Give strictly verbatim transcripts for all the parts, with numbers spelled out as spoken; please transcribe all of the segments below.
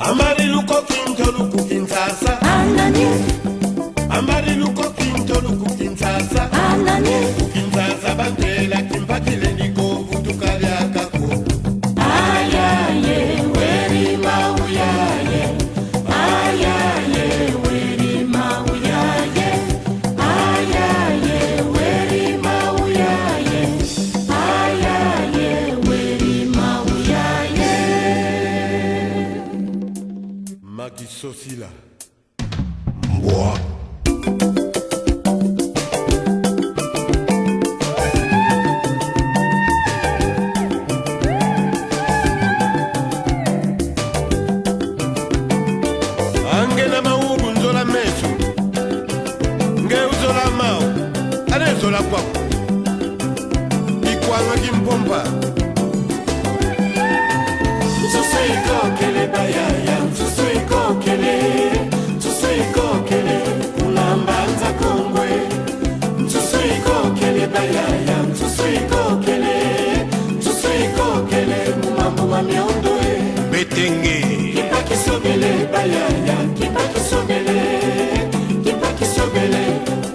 Ambari luko Kinshasa, luko Kinshasa. Anani. Ambari luko Kinshasa, luko Kinshasa. Anani. Ku Kinshasa bantela kimpa kilendi ko vutuka diaka ko. Ayaye, weri mauyaye. Ayaye, weri mauyaye. Ayaye, weri mauyaye. Ayaye, weri mauyaye. Makisosila. Mbwa. Angela maubu nzola meso. Nge uzola mau. Ale zola kwaku. Ikwanga kimpompa. Nsusu ikokele bayaya, nsusu ikokele, nsusu ikokele, kuna Mbanza Kongo e. Nsusu ikokele bayaya, nsusu ikokele, nsusu ikokele, mu mambu ma miondo e. Betenge. Kimpa kisobele bayaya, kimpa kisobele, kimpa kisobele.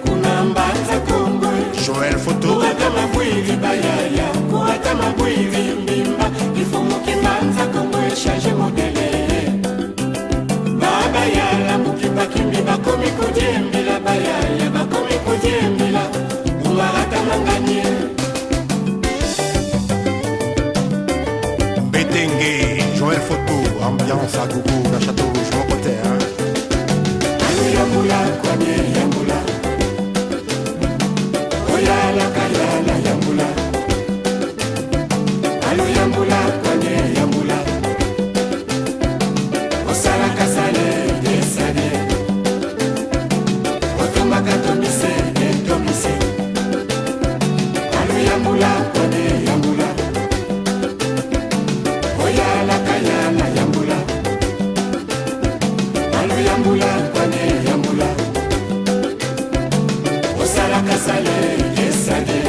Kuna Mbanza Kongo e. Joël Photo. Kuwata mabwiri bayaya, kuwata mabwiri mbimba, kifumu ki Mbanza Kongo e, charge modele. Babayala mu kimpa kimbi bakomi kudiembila bayaya, bakomi kudiembila, kuwata manganie. Betenge, Joël Photo, ambiance à gogo, na Château Rouge, mon côté, hein. Alu yambula, kwani yambula. Oyala kayala yambula. Alu yambula, kwani yambula. Osala kasale, kesale. Otomaka tomise, etomise. Alu yambula, kwani yambula. Oyala kayala yambula. Alu yambula, kwani yambula. Osala kasale, kesale.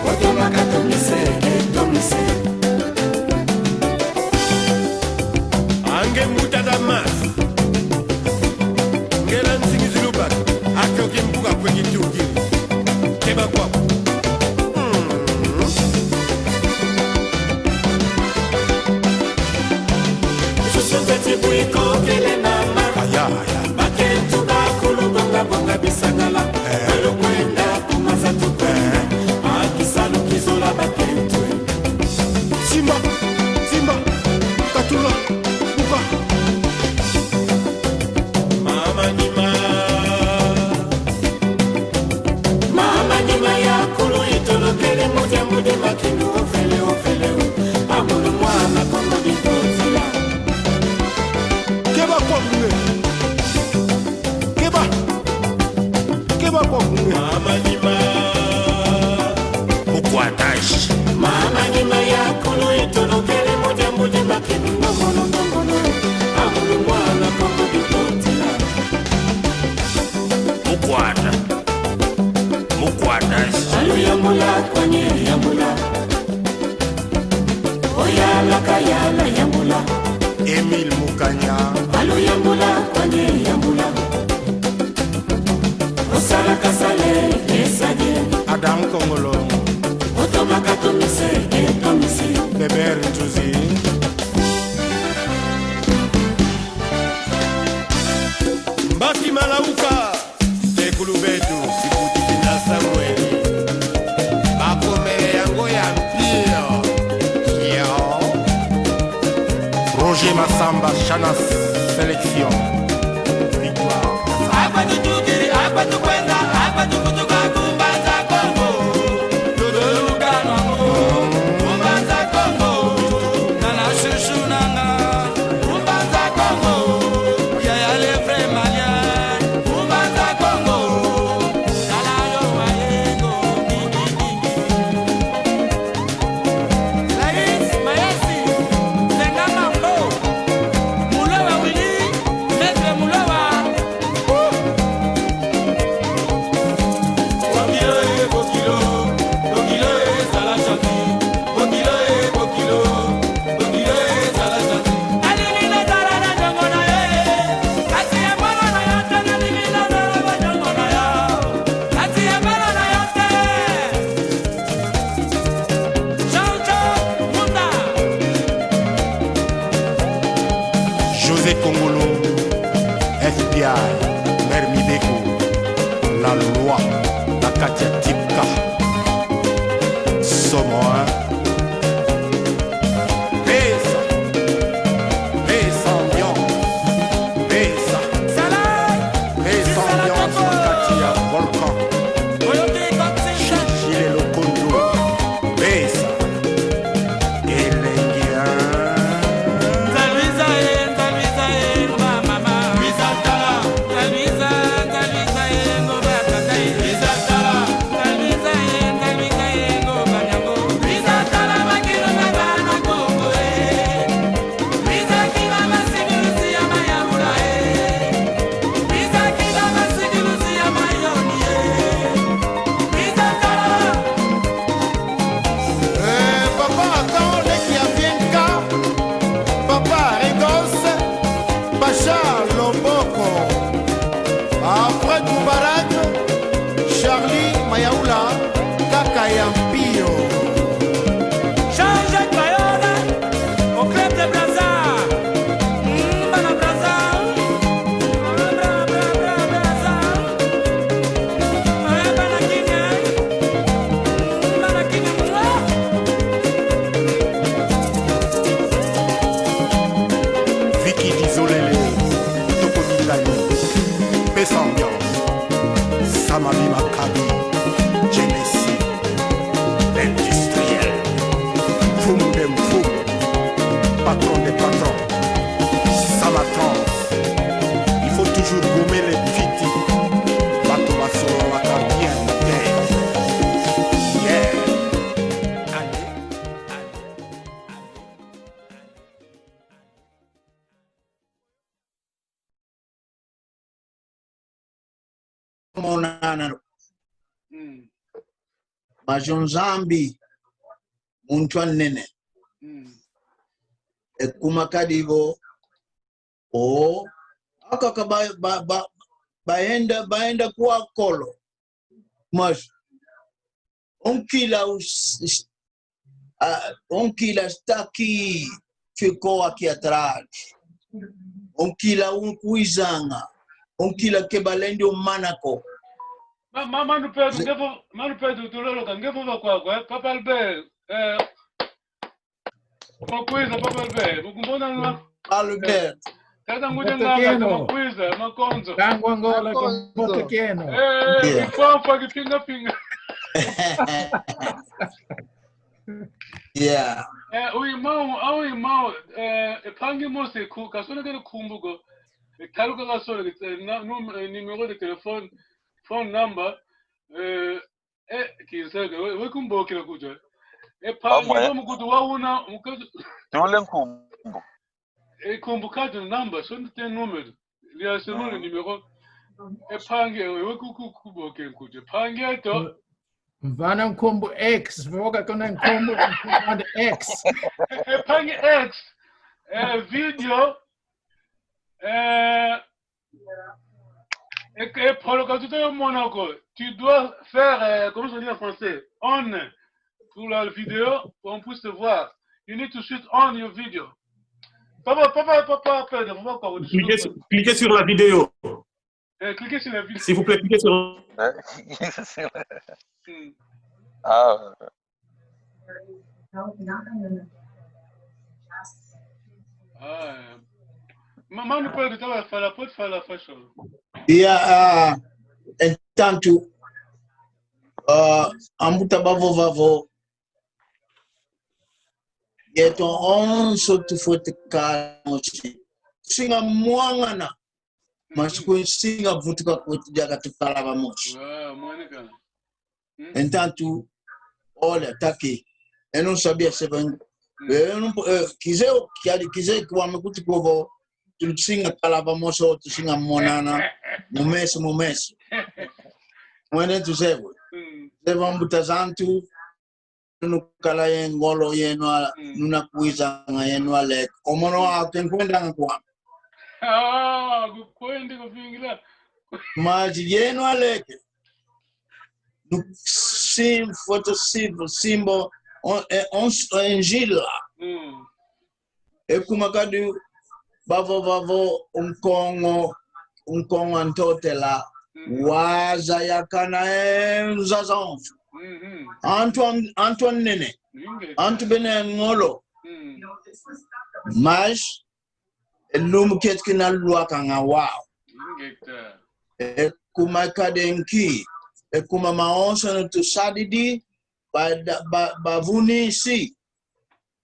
Otomaka tomise, etomise. Ange mbuta Damas. Ngela nsingi zilubaka. Akio kimbuka kwe kitukili. Keba kwaku. Mm. Nsusu mpe ti bwikokele mama. Aya, aya. Bakento bakulu bonga bonga bisangala. Eh. Balo kwenda ku maza tukwenda. Eh. Akisalu kizola bakento. Simba, simba, katula, buka. Mama Nima. Mama Nima ya kulu itolokele mu diambu di makinu ofele, ofele, o. Amulu mwana Kongo ditotila. Keba kwa bunge. Keba. Keba kwa bunge. Mama Nima. Mukwatashi. Mama Nima ya kulu itolokele mu diambu di makinu ndomolo, ndomolo. Amulu mwana Kongo ditotila. Mukwata. Mukwata. Alu yambula, kwani yambula. Oyala kayala yambula. Emile Mukanya. Alu yambula, kwani yambula. Osala kasale, kesale. Adam Kongolo. Otomaka tomise, etomise. Beber Nzuzi. Mbaki Malauka, sekulu betu, sikuti tina Samuel. Bakomele yango ya mpio. Yo. Roger Massamba, Chanas, sélection. Victoire. Akwa tutukiri, akwa tukwenda, akwa tukutuka ku Mbanza Kongo. Totoluka nwango, ku Mbanza Kongo. Nana shushu nanga, ku Mbanza Kongo. Yaya le vrai malien, ku Mbanza Kongo. Tala yo wa yego, mingi, mingi. Lais, Mayasi, Senga Mambo, Mulowa Willy, Maître Mulowa. Mère Mibeko, la loi, na kati ya Tipka. Somo, hein? Pesa, pesa ambiance, pesa, pesa ambiance na kati ya Volcan. Gilles Lokondo, pesa. Elengi, ah. Eh, papa, quand leki ya Bianca, papa Regos, Pasha Loboko, Alfred Moubarak, Charlie Mayaula, kaka ya mpio. Jean-Jacques Bayona, au club de Brazza. Mm, bana Brazza. Bra, bra, bra, bra, Brazza. Vicky Dizolele, toko Dizolele, pesa ambiance. Samabi Makabi, Genesis, l'industriel, Mfumu de Mfumu, patron de patron. Six cents la trans. Il faut toujours gommer les piti. Bato basololaka bien te. Yeah. Allez, allez, allez, allez. Monana. Mm. Majo Nzambi, muntu anene. Mm. Ekuma kadi vo, o, akaka ba, ba, ba, baenda, baenda kwa kolo. Mas, onkila us-, us-, ah, onkila está aqui, ficou aqui atrás. Onkila unkuizanga. Onkila ke balendi umana ko. Ma, ma, mano Pedro, nge vo, mano Pedro, tuloloka, nge vova kwakwa, eh? Papa Albert, eh, Makwiza, Papa Albert, mukumbona nwa? Albert. Tata ngudi nganga, makwiza, makonzo. Tango Angola, makonzo. Kimbote kieno. Eh, yeah. Kipompa, kipinga pinga. Yeah. Eh, uyu mau, au uyu mau, eh, e mpangi mosi ku, kasonekene nkumbu ko. E taluka kasonekene, eh, na, num-, eh, numéro de téléphone, phone number, eh, Eh, kinseke, we, we kumbokela kuja. E mpangi, amwe, vo mukutu wa una, mukazu. Tule nkumbu. E nkumbu katu namba, so nte número. Lia selule, mm, numéro. E mpangi, we, we ku, ku, kuboke kuja. Mpangi eto. Mvana nkumbu X, voka kuna nkumbu, nkumbu X. E, e mpangi X. E, video. E, E, e polo ka tuta yo mona ko. Tu dois faire, euh, comment on dit en français? On pour la vidéo, pour on puisse te voir. You need to switch on your video. Papa, papa, papa, papa, papa, papa, papa. Cliquez sur, cliquez sur la vidéo. Euh, cliquez sur la vidéo. S'il vous plaît, cliquez sur. Hmm. Ah. Ah, é. Ma, mano Pedro tava a falar, pode falar, faz favor. Yeah, ah, entantu, ah, ambuta bavova vo, yeto onso tufwete kala mosi. Singa mwangana. Masiku nsinga vutuka kwetu diaka tukala vamosi. Ah, mwaneka. Mm. Entantu, olha, tá aqui. Eu não sabia se vem. Mm. Eu não, eh, kize, kiali kize, kwame kuti kovo, tusinga kala vamosi, tusinga monana, mumeso, mumeso. Mwene tuzevo. Mm. Zevo mbuta zantu, nukala ye ngolo yeno a, mm, nuna kwizanga yeno aleke. Omono, mm, a, kenkwendanga kwame. Ah, kukwende kuvingila. Mas yeno aleke. Nu sim, foto sim, simbo, on, e, on, e njila. Mm. E kuma kadi bavova vo Nkongo, Nkongo a Ntotela, mm, waza yakana e nza zonso. Mhm. Antu an-, antu anene. Inga. Antu bena ngolo. Mm. Mas, e lumbu kieto kina lwakanga wau. Ingeta. E kuma kadenki, e kuma mawonsono tusadidi, ba, ba, bavunisi.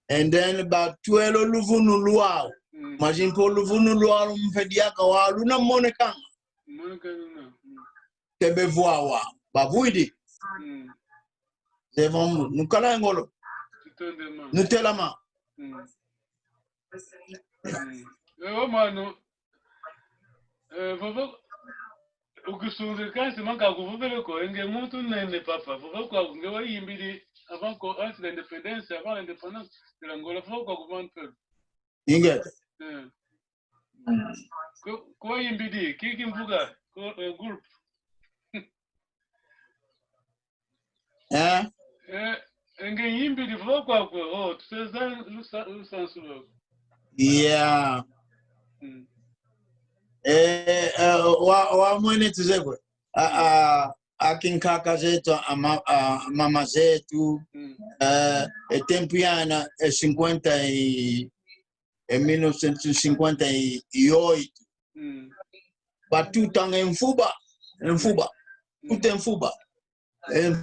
And then batwelo luvunu lwau. Mm. Mas mpe luvunu lwau mpe diaka wau luna monekanga. Monekanga. Mm. Te bevwa wau. Bavwidi. Mm. Devo mu-, nukala ngolo. Tutondele ma. Nutelama. Mm. Mm. Ewa mano. Eh, vova, ukisunzika kansi manka kuvovele ko, e nge muntu nene papa, vova kwa nge wayimbidi avant ko, antes da indépendance, avant l'indépendance de l'Angola, vova kwa kuvantu. Ingeta. Eh. Mm. Ko, ko wayimbidi, kiki mvuka, ko, eh, groupe. Eh? Eh, e nge yimbidi vova kwakwe, oh, tuseza lusa-, lusansu lwakwe. Yeah. Mm. Eh, eh, wa, wamwene tuzekwe. A, a, akinkaka zetu, ama-, a, mama zetu, mm, eh, e tempu yana, e cinquenta e, e mil novecentos e cinquenta e oito. Mm. Batutanga e nfuba, e nfuba. Mm. Tuta e nfuba. E,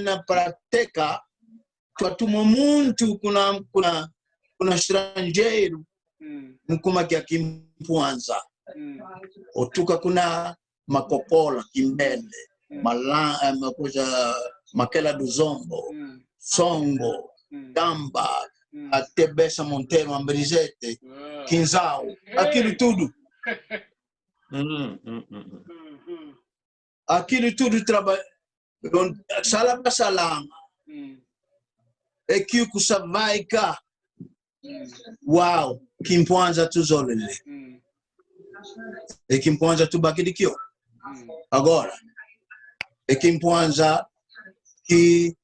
na pratika, twatuma muntu kuna, kuna, kuna estranjeiru, mm, mu kuma kia kimpwanza. Mm. Otuka kuna Makopola, Kimbele, mm, Mala-, eh, makuza, Makela do Zombo, mm, Songo, mm, Gamba, mm, até Bessa Monteiro, Ambrizete, ah, Kinzau, hey, aquilo tudo. Mm, mm, mm, mm. Mm, mm. Aquilo tudo traba-, sala ba salanga. Mm. E kiuku savaika. Mm. Wau, kimpwanza tuzolele. Mm. E kimpwanza tubakidi kio. Mm. Agora, e kimpwanza ki,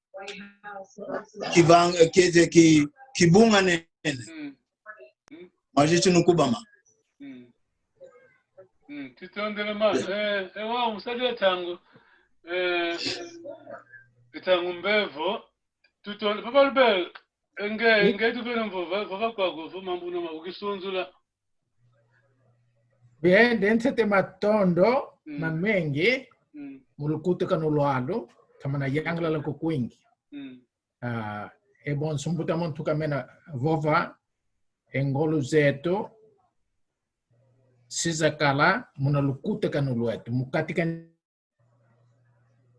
ki vang-, ki, ki, ki bunga nene. Mm. Mm. Mas isso nukubama. Mm. Mm, tutondele ma. Eh, eh, wau, musadila tangu. Eh, tangu mbevo. Tutonde, Papa Albert, nge, nge tuvene mvova, vova kwakwe, vo mambu na ma-, ukisunzula. Bien, ndentete matondo, mm, mamengi, mm, mu lukutakanu lwalu, kamana yangalala kukwingi. Mm. Ah, e bonso mbuta muntu kamena vova, e ngolo zeto, sizakala, muna lukutakanu lweto, mu katika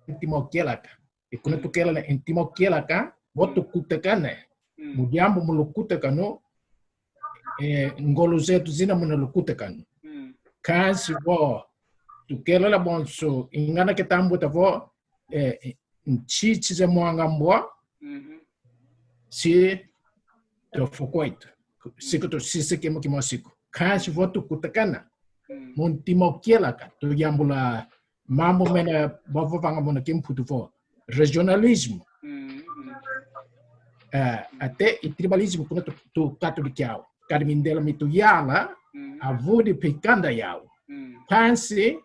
ntima kieleka. E kuna, mm, tukelela ntima kieleka, vo, mm, tukutakane. Mm. Mu diambu mu lukutakanu, eh, ngolo zeto zina muna lukutakanu. Mm. Kansi vo, tukelela bonso, ingana ke tambuta vo, eh, nchichi ze mwanga mbwa, mhm, si tofokweto. Siku to sisa kimo kimo siku. Kansi vo tukutakana. Mm. Mu ntima kieleka, tuyambula mambu mena bavovanga muna kimputu vo regionalismo. Mm, mm. Eh, até e tribalismo kuna tu, tu katoliki yau. Kadi mindela mi tuyala, mm, avudi pe kanda yau. Mm. Kansi,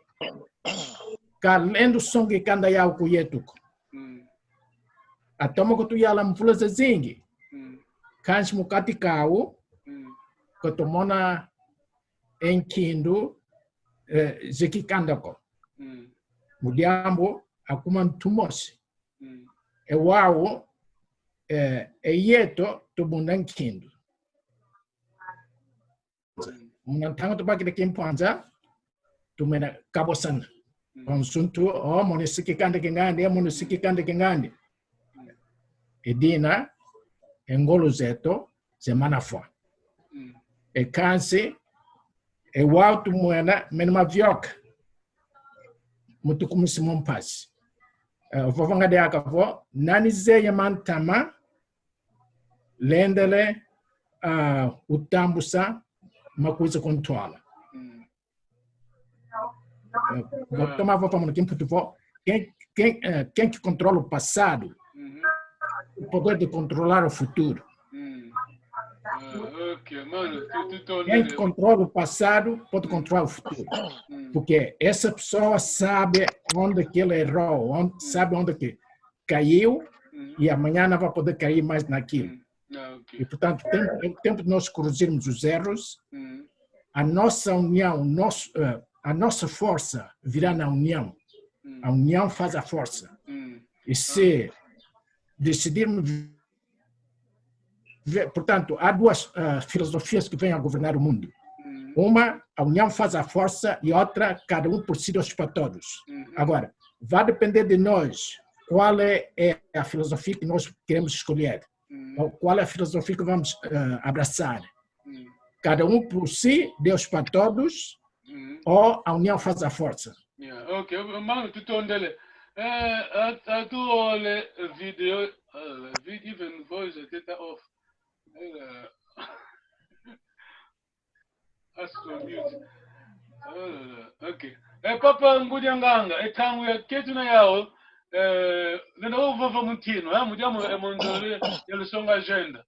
kalendo songi kanda yau ku yetu ko. Mm. Atoma ko tuyala mvula zazingi. Mm. Kansi mu kati kau, mm, ko tumona e nkindu, eh, ze kikanda ko. Mm. Mu diambu akuma ntu mosi. Mm. E wau, eh, e yeto tubunda nkindu. Mm. Muna ntangu tubakidi kimpwanza, tumena kabosana. Mm. Konsuntu, o, mono si kikanda kingandi, mono si kikanda kingandi. Mm. E dina, e ngolo zeto, ze mana fwa. Mm. E kansi, e wau tumwena, mena mavioka. Mu tukumisi mu mpasi. Eh, vovanga diaka vo, nani zeye mantama, lendele, ah, utambusa, makuza kontwala. Mm. Eh, vo toma vo pa muna kimputu vo, quem, quem, eh, quem que controla o passado, uhum, o poder de controlar o futuro. Hum. Ah, ok, mano, tu, tu, tu, quem que controla o passado pode controlar o futuro. Hum. Porque essa pessoa sabe onde que ele errou, onde, sabe onde que caiu, e amanhã não vai poder cair mais naquilo. Ah, ok. E, portanto, tem, é tempo de nós corrigirmos os erros. A nossa união, o nosso, eh, a nossa força virá na união. A união faz a força. E se decidirmos ve-, portanto, há duas, ah, filosofias que vêm a governar o mundo. Uma, a união faz a força, e outra, cada um por si, Deus para todos. Agora, vai depender de nós qual é, é a filosofia que nós queremos escolher, ou qual é a filosofia que vamos, ah, abraçar. Cada um por si, Deus para todos, ou a união faz a força. Yeah, ok, mano, tutondele. Eh, a, a tu ole video, uh, vid-, even voice data off. Eh, as for mute. Uh, ok. Eh, papa Ngudi a Nganga, e ntangu ya ketuna yau, eh, nenda uvova mu ntinu, eh, mu diambu, eh, mu nzole ya lusonga agenda.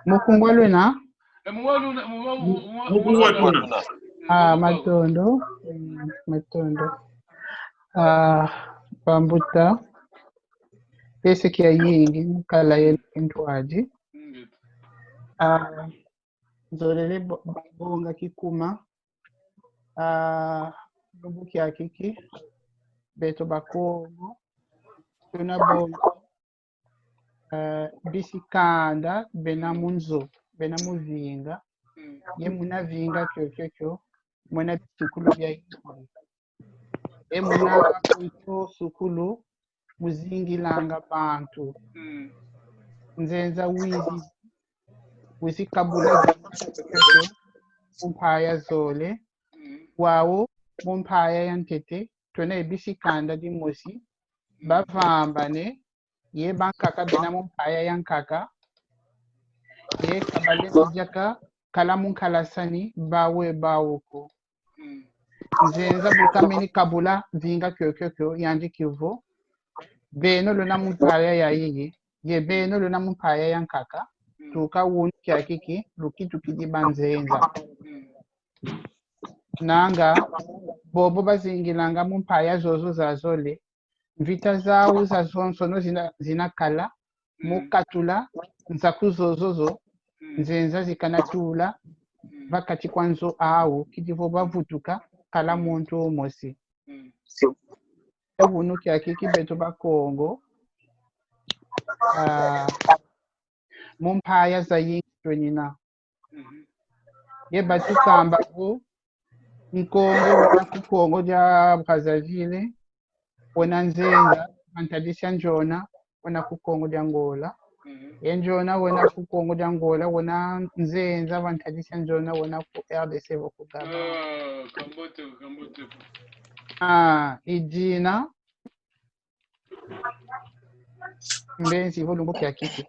Mukungu a lwena? Mukungu a lwena. Ah, matondo. Mm, matondo. Ah, bambuta. Pese kia yingi, kala ye ntwadi. Ah, nzolele bo-, bonga kikuma. Ah, lumbu kiakiki, beto Bakongo, tuna bonga, ah, bisi kanda, bena mu nzo, bena mu vinga, ye muna vinga kiokio, muna bisukulu bia yingi. E muna kweto sukulu muzingilanga bantu. Nzenza wizi, wizi kabula mu mpaya zole. Wau mu mpaya ya ntete, twena ye bisi kanda dimosi, bavambane, ye bankaka bena mu mpaya ya nkaka, ye ka balenda diaka kala mu nkalasani, bau ye bau ko. Nzenza bu kameni kabula vinga kiokio, yandi kivo: beno lwena mu mpaya yayiyi, ye beno lwena mu mpaya ya nkaka, tuka unu kiakiki, lukitukidi banzenza. Nanga, bobo bazingilanga mu mpaya zozo zazole, mvita zau zazonsono zina, zina kala mu katula nsaku zozo zo, nzenza zikana tula va kati kwa nzo au, kidi vo bavutuka kala muntu umosi. Unu kiakiki beto Bakongo, ah, mu mpaya zayingi twenina. Ye batukamba vo Nkongo wena ku Kongo dia Brazzaville, wena nzenza va ntadisi a Nzona, wena ku Kongo dia Angola. Ye Nzona wena ku Kongo dia Angola, wena nzenza va ntadisi a Nzona, wena ku R D C vo ku Gabon. Ah, kambote, kambote. Ah, i dina, mbenzi vo lumbu kiakiki.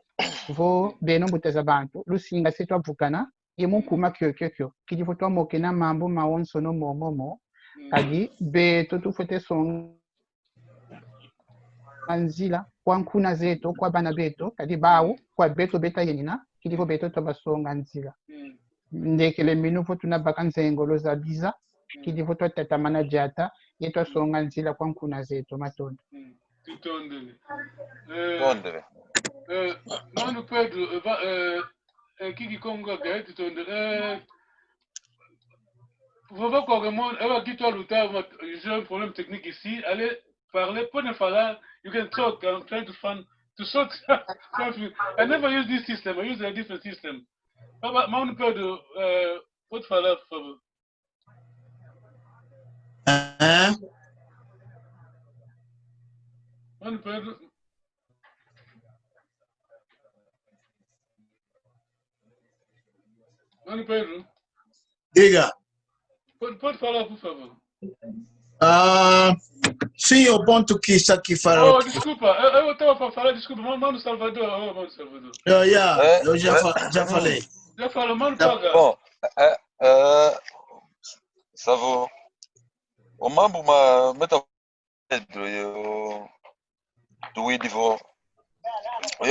Vo beno mbuta za bantu, lusinga se twavukana, ye mu nkuma kiokio kio. Kidi vo twamokena mambu mawonsono momo mo, kadi beto tufwete songa nzila kwa nkuna zeto, kwa bana beto, kadi bau, kwa beto beta yenina, kidi vo beto twabasonga nzila. Ndekele minu vo tuna baka nzengolo za biza, kidi vo twatatamana diata, ye twasonga nzila kwa nkuna zeto. Matondo. Tutondele. Eh, tutondele. Eh, mano Pedro, eh, va, eh, eh, Kiki Kongo, eh, tutondele. Eh, vova kwa ke mon, eh, va kitwa luta, ma, j'ai un problème technique ici. Allez parler, pode falar, you can talk. I'm trying to find, to sort something. I never use this system. I use a different system. Papa, mano Pedro, eh, pode falar, por favor. Eh? Mano Pedro. Mano Pedro. Diga. Pode, pode falar, por favor. Ah, sim, o ponto que está aqui fala. Oh, desculpa, eu, eu tava pra falar, desculpa, mano, mano Salvador, oh, mano Salvador. Yeah, yeah, eh, eu já, eh, fa-, já falei. Já falou, mano, já, paga. Bom, eh, eh, Savo, o mambu ma, meta Pedro, eu, tu, Idivo,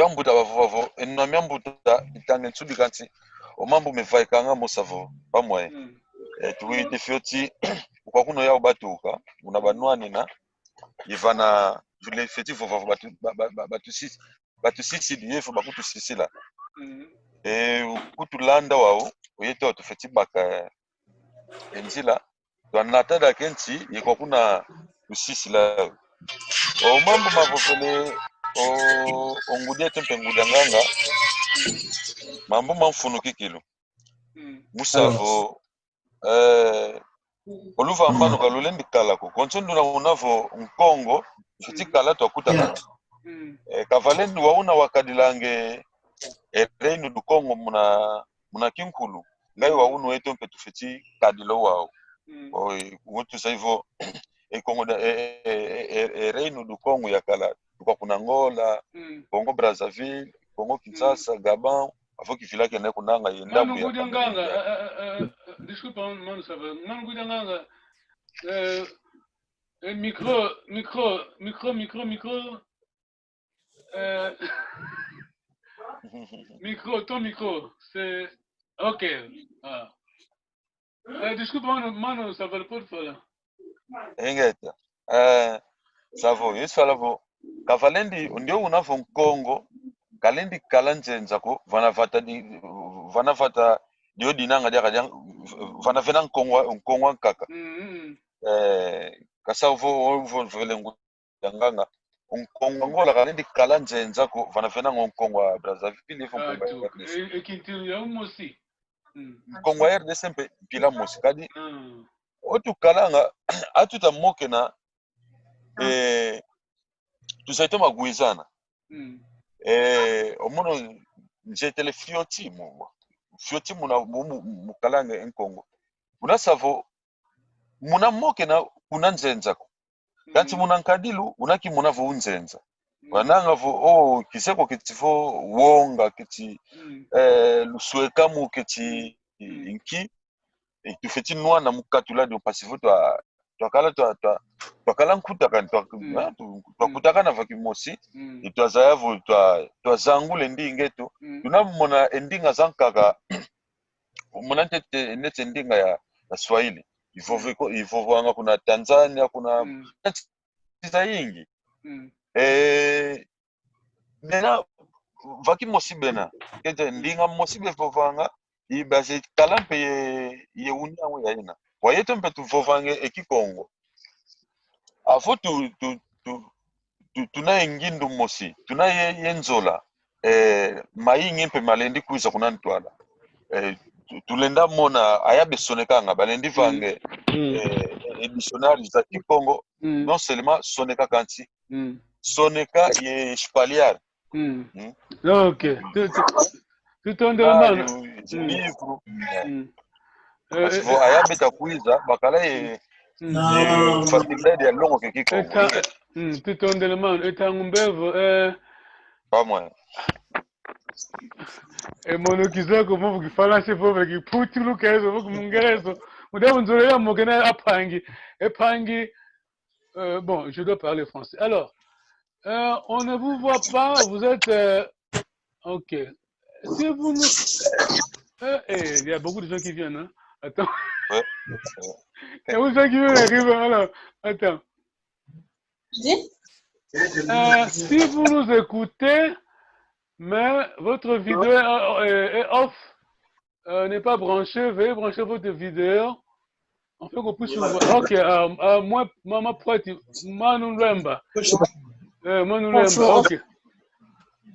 Bambuta bavova vo, eno na miambuta itanga nsudi kansi, o mambu mevaikanga mosi vo, pamue. Mm. Eh, tuwite fioti, ukwa kuno yau batuka, una banwanina, ivana, tule fioti vova vo batu, ba, ba, ba, batusisi, batusisidi, yevo bakutusisila. Mm. Eh, kutulanda wau, oyeto tufeti baka, eh, e nzila, twanata diaka nti, ye kwa kuna tusisila. O mambu mavovele, o, o ngudi eto mpe ngudi a nganga, mambu ma mfunu kikilu. Mm. Musa vo, eh, o luvambanu ka lulendi kala ko. Konso nduna una vo Nkongo, fiti kala twakutakana. Mm. Eh, Kavalendi wauna wakadilange, eh, Reino do Congo muna, muna kinkulu. Ngai wauna eto mpe tufeti kadila wau. Mm. O, eh, wo tuzeye vo, e Congo da, e, e, e, e, e Reino do Congo ya kala, tukwa kuna Angola, mm, Congo Brazzaville, Congo Kinshasa, mm, Gabon, avo kivila kena kunanga ye ndambu ya ngudi a nganga, eh, eh, eh, eh, desculpa, mano Sava. Mano ngudi a nganga, eh, eh, micro, micro, micro, micro, micro. Euh, micro, ton micro, c'est... Ok. Ah. Euh, desculpa, mano, mano Sava, pode falar. Ingeta. Eh, Sava, yesu fala vo, Kavalendi, ndio una vo Nkongo kalendi kala nzenza ko, vana vata di, vana vata dio dinanga diaka dia, vana vena Nkongo, Nkongo ankaka. Mm, mm. Eh, kasa vo, vo, vo, velengu ya nganga. O Nkongo a Angola kalendi kala nzenza ko, vana vena ngo Nkongo a Brazzaville, vo Nkongo a R D C. Ah, tu, e, e kintinu ya umosi. Mm. Nkongo a R D C mpe mpila mosi. Kadi, mm, o tukalanga, a tuta mokena, eh, tuzeye toma wizana. Mm. Eh, o mono nzetele fioti mu, fioti muna, mu, mu, mu kalanga e Nkongo. Una sa vo, muna mokena kuna nzenza ko. Kansi, mm, muna nkadilu, una kimona vo unzenza. Mm. Wananga vo, oh, kiseko keti vo wonga, keti, mm, eh, luswekamu, keti, mm, nki, eh, tufeti nwana mu katula dio mpasi vo twa, twakala, twa, twa, twakala nkutakana, twa, mm, eh, tu, mm, twakutakana va kimosi, mm, e twazaya vo twa, twazangula e ndinga eto, mm, tuna mona e ndinga zankaka, muna ntete, neti e ndinga ya, ya Swahili. Ivovwa ko, ivovwanga kuna Tanzania, kuna, mm, nti zayingi. Mm. Eh, bena, va kimosi bena. Kete, mm, ndinga mosi bevovanga, i baze kala mpe ye, ye union ya ina. Wa yeto mpe tuvovanga e Kikongo. Avo tu, tu, tu, tu, tuna ye ngindu mosi, tuna ye, ye nzola, eh, mayingi mpe malendi kwiza kuna ntwala. Eh, tu, tulenda mona aya besonekanga, balendi, mm, vanga, mm, eh, e diccionaire za Kikongo, mm, non seulement soneka kansi, mm, soneka ye espalhar. Mm. Mm. Ok. Tu, tu, tutondele, ah, mano. Livro. Mm. Eh, vo, eh, aya beta kwiza, bakala ye, mm, ye facilidade ya longoka e Kikongo. Eta-, mm, tutondele, mano. E ntangu mbevo, eh. Pamue. E mono kizako, vo kifalansa, vo kiputulukezo, vo kimungerezo. Muda unzolele mokena a mpangi. E mpangi, euh, bon, je dois parler français. Alors, euh, on ne vous voit pas, vous êtes, euh, ok. Si vous nous, euh, eh, il y a beaucoup de gens qui viennent, hein. Attends. Ouais. Il y a beaucoup de gens qui viennent arriver, alors, attends. Dis. Euh, si vous nous écoutez, mais votre vidéo est, est, est off, euh, n'est pas branchée, veuillez brancher votre vidéo. On fait qu'on puisse vous voir. Ok, euh, euh, moi, Mama Poiti, Manu Lemba. Euh, Manu Lemba, ok.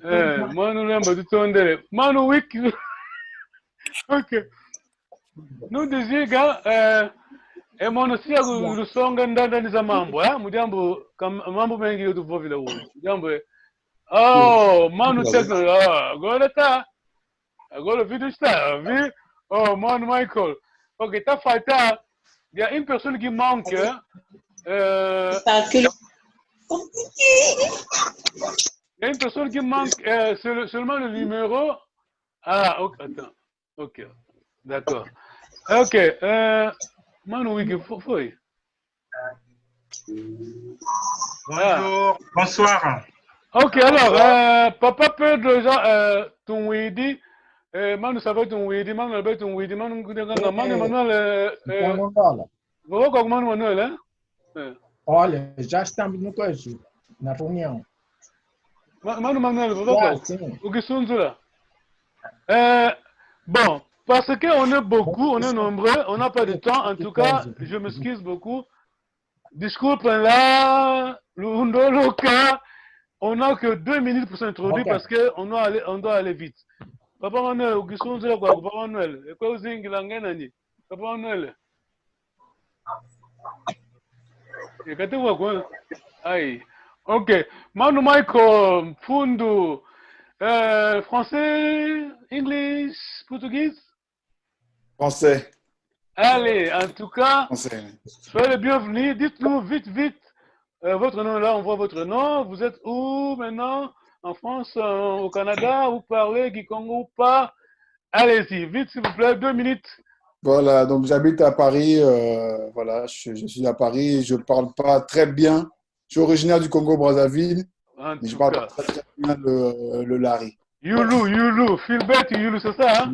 Euh, Manu Lemba, tutondele. Manu Wiki. Ok. Nous disons, euh, e mono sia ku-, lusonga ndandani za mambu, eh? Mu diambu, kam-, mambu mengi yo tuvovila u. Mu diambu, eh. Oh, mano techno, ah, agora tá. Agora o vídeo está, vi? Oh, mano Michael. Ok, tá falta. Il y a une personne qui manque, hein? Euh, il y a une personne qui manque, euh, c'est le, seulement le numéro. Ah, ok, attends. Ok, d'accord. Ok, euh, mano Wiki, fo-, foi. Bonjour, bonsoir. Ok, alors, euh, Papa Pedro, Jean, euh, tungwidi, euh, Manu Sava tungwidi, Manu Albert tungwidi, Manu Ngudenganga, Manu Emmanuel, euh, euh, vova kwaku Manu Emmanuel, hein? Euh. Olha, já estamos no coisa, na reunião. Ma-, Manu Emmanuel, vova kwaku. Ukisunzula. Euh, bon, parce que on est beaucoup, on est nombreux, on n'a pas de temps. En tout cas, je m'excuse beaucoup. Disculpe là, lundoloka, on n'a que deux minutes pour s'introduire parce que on doit aller, on doit aller vite. Papa Emmanuel, ukisunzula kwaku, Papa Emmanuel, e kwe uzingila nge nani? Papa Emmanuel. E kati wa kwa. Aïe. Ok. Manu Michael, Mpundu, euh, français, English, Portuguese? Français. Allez, en tout cas, français. Soyez les bienvenus. Dites-nous vite, vite, euh, votre nom là, on voit votre nom. Vous êtes où maintenant? En France, euh, au Canada, vous parlez kikongo ou pas? Allez-y, vite, s'il vous plaît, deux minutes. Voilà, donc j'habite à Paris, euh, voilà, je, je suis à Paris, je parle pas très bien. Je suis originaire du Congo-Brazzaville, mais je parle pas très, très bien le, le lari. Youlou, youlou, Philbert youlou, c'est ça, hein?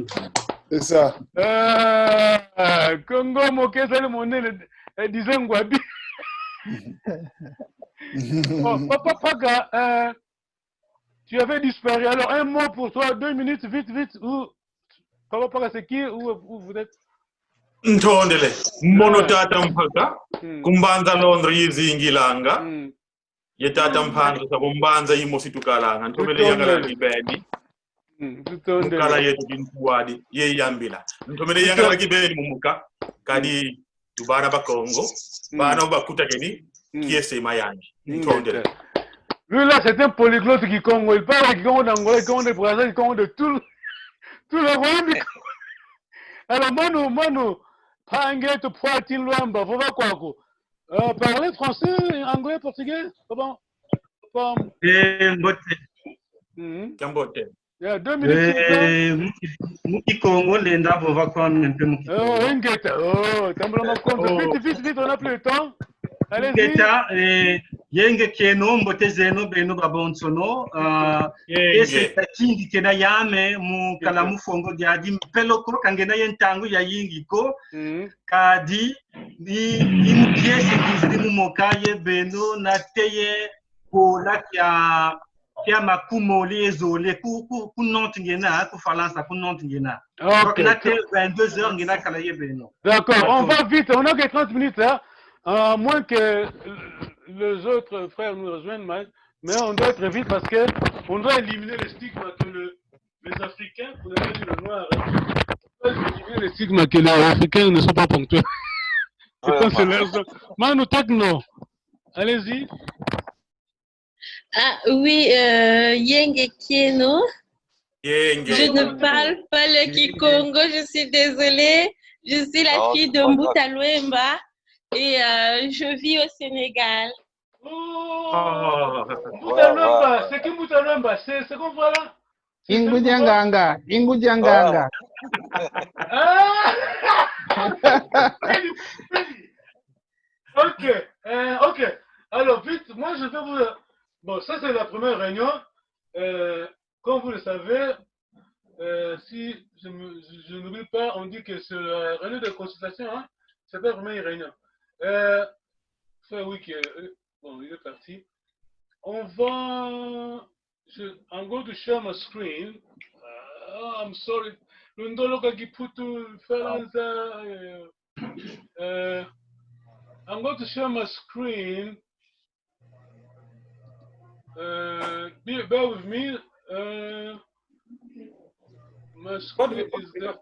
C'est ça. Euh, Congo, Mokeza, le Monene, eh, disons quoi. Bon, Papa Paga, euh, tu avais disparu. Alors, un mot pour toi, deux minutes, vite, vite, ou Papa Paga, c'est qui, où, où vous êtes? Ntondele. Mono tata mpaka, mm, ku mbanza Londres yizingilanga. Mm. Ye tata Mpanzu sa ku mbanza yimosi tukalanga. Ntomene yangala kibeni. Mm, tutondele. Mukala yetu kintuwadi, ye yambila. Ntomene yangala kibeni mumuka, kadi tu bana ba Kongo, mm, bana bakutakeni, mm, kiese mayani. Mm, ntondele. Lui là, c'est un polyglotte kikongo. Il parle kikongo d'Angola, kikongo de Brazza, kikongo de tout le, tout le Rwanda. Alors, Manu, Manu, pange to pwati lwemba, vova kwaku. Euh, parler français, anglais, portugais, comment? Comme... Eh, mbote. Mhm. Kiambote. Yeah, deux minutes, s'il vous plaît. Eh, mu ki-, mu Kikongo, lenda vova kwame mpe mu Kikongo. Oh, ingeta. Oh, tambula makonzo. Oh. Vite, vite, vite, on n'a plus le temps. Allez-y. Ingeta, eh, yenge kieno, mbote zeno, beno babonsono. Ah, yenge. Kiese kia kingi kena yame, mu kala mu fongo diadi mpelo ko, ka ngena ye ntangu yayingi ko. Mhm. Kadi, i, i mu kiese kizidi mu moka ye beno na teye kola kia, kia makumole ye zole ku, ku, ku nonti ngena, ku Falansa, ku nonti ngena. Ok. Donc, na te vingt-deux heures ngena kala ye beno. D'accord, on va vite, on n'a que trente minutes, hein. Euh, à moins que les autres frères nous rejoignent, mais, mais on doit être vite parce que on doit éliminer le stigme que le, les Africains, pour ne pas dire le noir, hein, on doit éliminer le stigme que les Africains ne sont pas ponctuels. Je pense que c'est leur... Manu Techno, allez-y. Ah oui, euh, yenge kieno. Yenge. Je ne parle pas le kikongo, je suis désolée. Je suis la fille de Mbuta Luemba et, euh, je vis au Sénégal. Oh. Mbuta Luemba, c'est qui Mbuta Luemba? C'est, c'est qu'on voit là? Ingudi a nganga, ingudi a nganga. Ah. Ok, euh, ok. Alors, vite, moi, je vais vous... Bon, ça, c'est la première réunion. Euh, comme vous le savez, euh, si je me, je, je n'oublie pas, on dit que c'est la réunion de consultation, hein. C'est pas vraiment une réunion. Euh, c'est, oui, que, euh, bon, il est parti. On va, je, I'm going to share my screen. Uh, I'm sorry. Lundoloka Kiputu, Falansa, uh, uh, I'm going to share my screen. Uh, be, bear with me. Uh, my screen is there.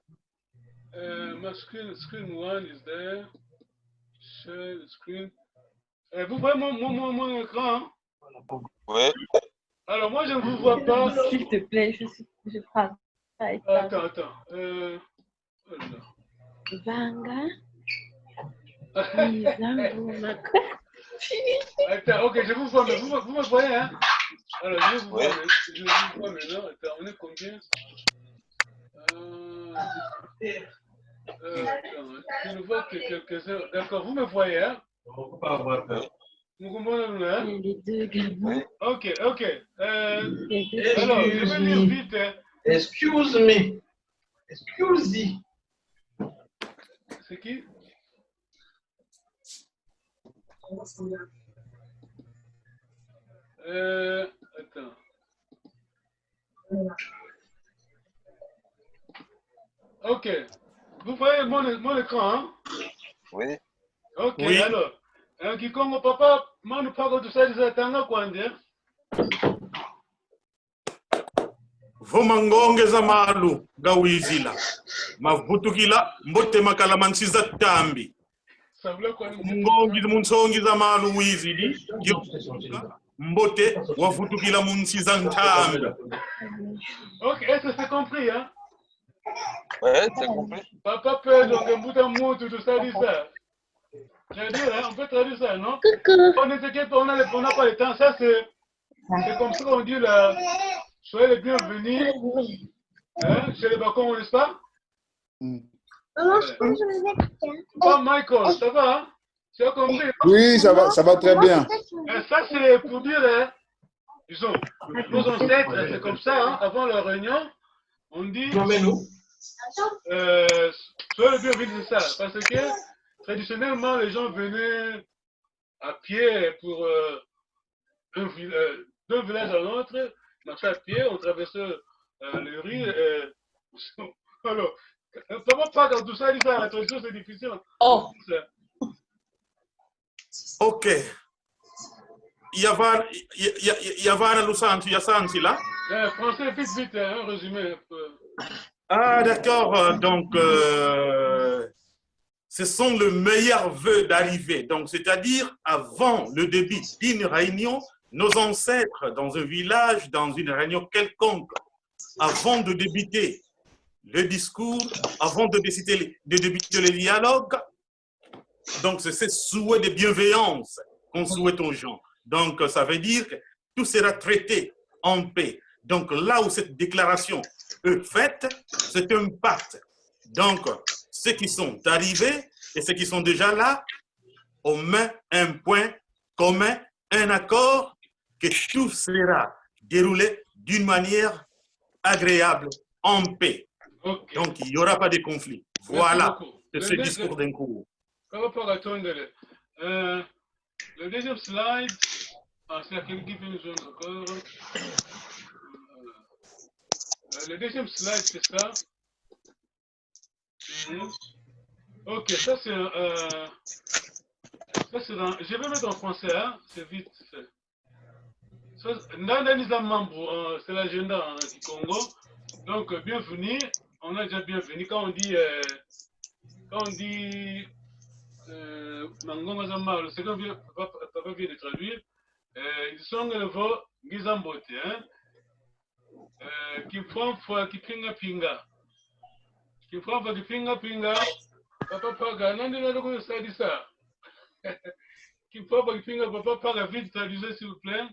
Uh, my screen, screen one is there. Share the screen. Uh, vous voyez mon, mon, mon, mon écran, hein? Oui. Alors, moi, je ne vous vois pas. S'il te plaît, je suis, je travaille. Attends, attends. Euh, oh là là. Vanga. Attends, ok, je vous vois, mais vous, vous me voyez, hein? Alors, je vous vois, mais je vous vois maintenant. Attends, on est combien? Euh, euh, attends, hein. Je ne vois que quelques-uns. D'accord, vous me voyez, hein? On peut pas avoir peur. Mu kumona luna, hein? Les deux également. Ok, ok. Euh, alors, je vais lire vite, hein. Excuse me. Excuse. C'est qui? Euh, attends. Ok. Vous voyez mon, mon écran, hein? Oui. Ok, oui. Alors, euh, Kikongo, papa, manu pako tusaidisa, tanga kwandi, hein? Vo mangongi za malu nga wizila, mavutukila, mbote makala ma nsi za ntambi. Mangongi mu nsongi za malu wizidi, yo mbote wavutukila mu nsi za ntambi. Ok, est-ce que c'est compris, hein? Ouais, c'est compris. Papa Pedro, nge mbuta muntu, tusadisa. Traduire, hein, on peut traduire ça, non? Coucou. On ne s'inquiète pas, on a le, on n'a pas le temps. Ça, c'est, c'est comme ça qu'on dit là. Soyez les bienvenus. Hein, chez les Bakongo, n'est-ce pas? Mm. Maman, je peux jouer avec toi? Bon, Michael, ça va, hein? Tu as compris, hein? Oui, ça va, ça va très bien. Et ça, c'est pour dire, hein, disons, nos ancêtres, c'est comme ça, hein, avant la réunion, on dit, euh, soyez les bienvenus, c'est ça. Parce que traditionnellement, les gens venaient à pied pour, euh, un vil-, euh, d'un village à l'autre, marcher à pied, on traversait, euh, les rues. Euh, alors, euh, comment pas quand tout ça, ça, la traduction, c'est difficile. Oh. Ça. Ok. Ya va, ya, ya, ya, ya va na lusansu, ya sansu là. Euh, français, vite, vite, hein, un résumé un peu. Ah, d'accord. Euh, donc, euh, ce sont les meilleurs vœux d'arrivée. Donc, c'est-à-dire, avant le début d'une réunion, nos ancêtres, dans un village, dans une réunion quelconque, avant de débuter le discours, avant de décider, de débuter le dialogue, donc, c'est ce souhait de bienveillance qu'on souhaite aux gens. Donc, ça veut dire que tout sera traité en paix. Donc, là où cette déclaration est faite, c'est un pacte. Donc, ceux qui sont arrivés et ceux qui sont déjà là, on met un point commun, un accord que tout sera déroulé d'une manière agréable, en paix. Ok. Donc, il n'y aura pas de conflit. Merci beaucoup. Voilà, c'est ce discours d'en cours. Papa Paka, tondele. Euh, le deuxième slide, ah, c'est à quel qui fait une zone encore. Euh, le deuxième slide, c'est ça. Mhm. Ok, ça c'est, euh, ça c'est dans, je vais mettre en français, hein, c'est vite fait. Ça, nda, nda ni za mambu, euh, c'est l'agenda en kikongo. Donc, euh, bienvenue. On a déjà bienvenue. Quand on dit, euh, quand on dit, euh, mangongi za malu, c'est comme vient, papa, papa vient de traduire. Euh, disongele vo ngiza mbote, hein. Euh, kimfwamfwa kimpingapinga. Kimfwamfwa kimpingapinga. Papa Paka, nani, nani kusadisa? Kimfwamfwa kimpinga, papa Paka, vite, traduisez, s'il vous plaît.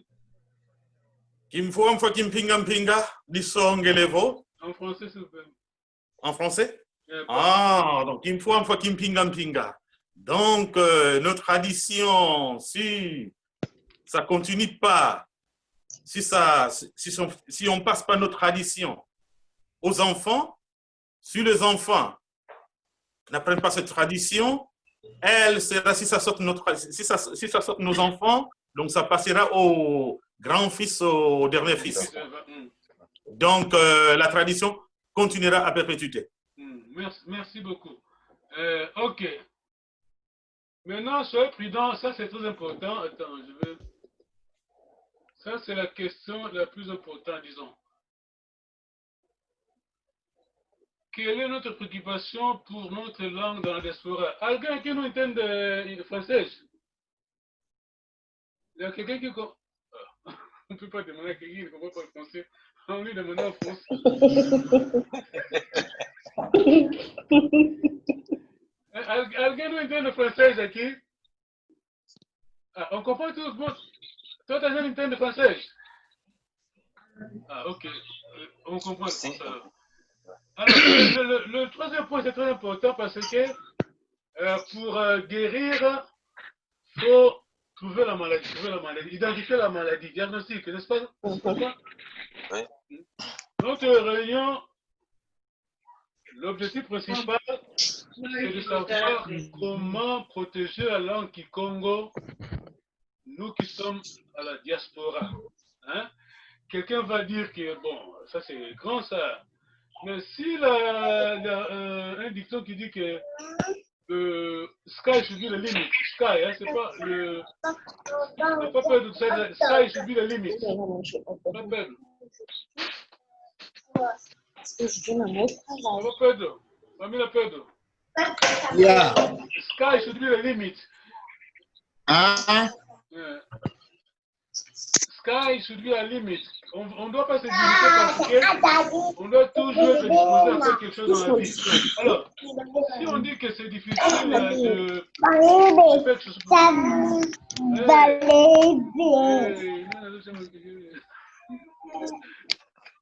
Kimfwamfwa kimpingapinga, disongele vo. En français, s'il vous plaît. En français? Euh, ah, donc, kimfwamfwa kimpingapinga. Donc, euh, nos traditions, si ça continue pas, si ça, si, si on, si on passe pas nos traditions aux enfants, si les enfants n'apprennent pas cette tradition, elle sera, si ça saute notre, si ça, si ça saute nos enfants, donc ça passera au grand-fils, au dernier fils. Donc, euh, la tradition continuera à perpétuité. Hmm, merci, merci beaucoup. Euh, ok. Maintenant, soyez prudents, ça c'est très important. Attends, je vais. Ça, c'est la question la plus importante, disons. Quelle est notre préoccupation pour notre langue dans la diaspora? Alguém aqui não entende, eh, francês? Il y a quelqu'un qui com-, on peut pas demander à quelqu'un qui ne comprend pas le français. On lui demande en français. Al-, alguém não entende francês aqui? Ah, on comprend tout. Bon, toi, t'as jamais entendu français? Ah, ok. Euh, on comprend le français, alors. Alors, le, le, le troisième point, c'est très important parce que, euh, pour, euh, guérir, faut Trouver la maladie, trouver la maladie, identifier la maladie, diagnostic, n'est-ce pas? N'est-ce pas? Oui. Notre réunion, l'objectif principal, c'est de savoir comment protéger la langue kikongo, nous qui sommes à la diaspora. Hein? Quelqu'un va dire que, bon, ça c'est grand ça. Mais si la, la, euh, un dicton qui dit que euh, sky should be the limit. Sky, hein, c'est pas le. Faut pas perdre ça, sky should be the limit. Faut pas perdre. Faut pas perdre. Famille perdre. Yeah. Sky should be the limit. Ah, Yeah. Sky should be a limit. On ne doit pas se limiter parce que on doit toujours se disposer à faire quelque chose dans la vie. Alors, si on dit que c'est difficile euh, de, de faire quelque chose pour euh, euh, non, non, non, non.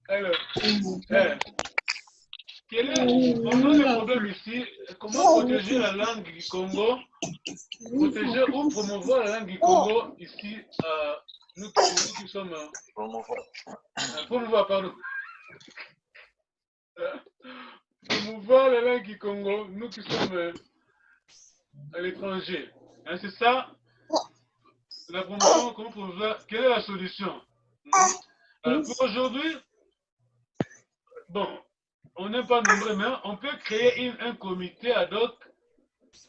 Alors, euh, quel est, on a le problème ici, comment protéger la langue kikongo, protéger ou promouvoir la langue kikongo ici, euh, nous, nous qui sommes euh, Promouvoir. euh, promouvoir, pardon. Euh, promouvoir la langue kikongo, nous qui sommes euh, à l'étranger. Hein, c'est ça la promotion, comment promouvoir, quelle est la solution? Mhm. Euh, pour aujourd'hui, bon, on n'est pas nombreux, mais on peut créer une- un comité ad hoc.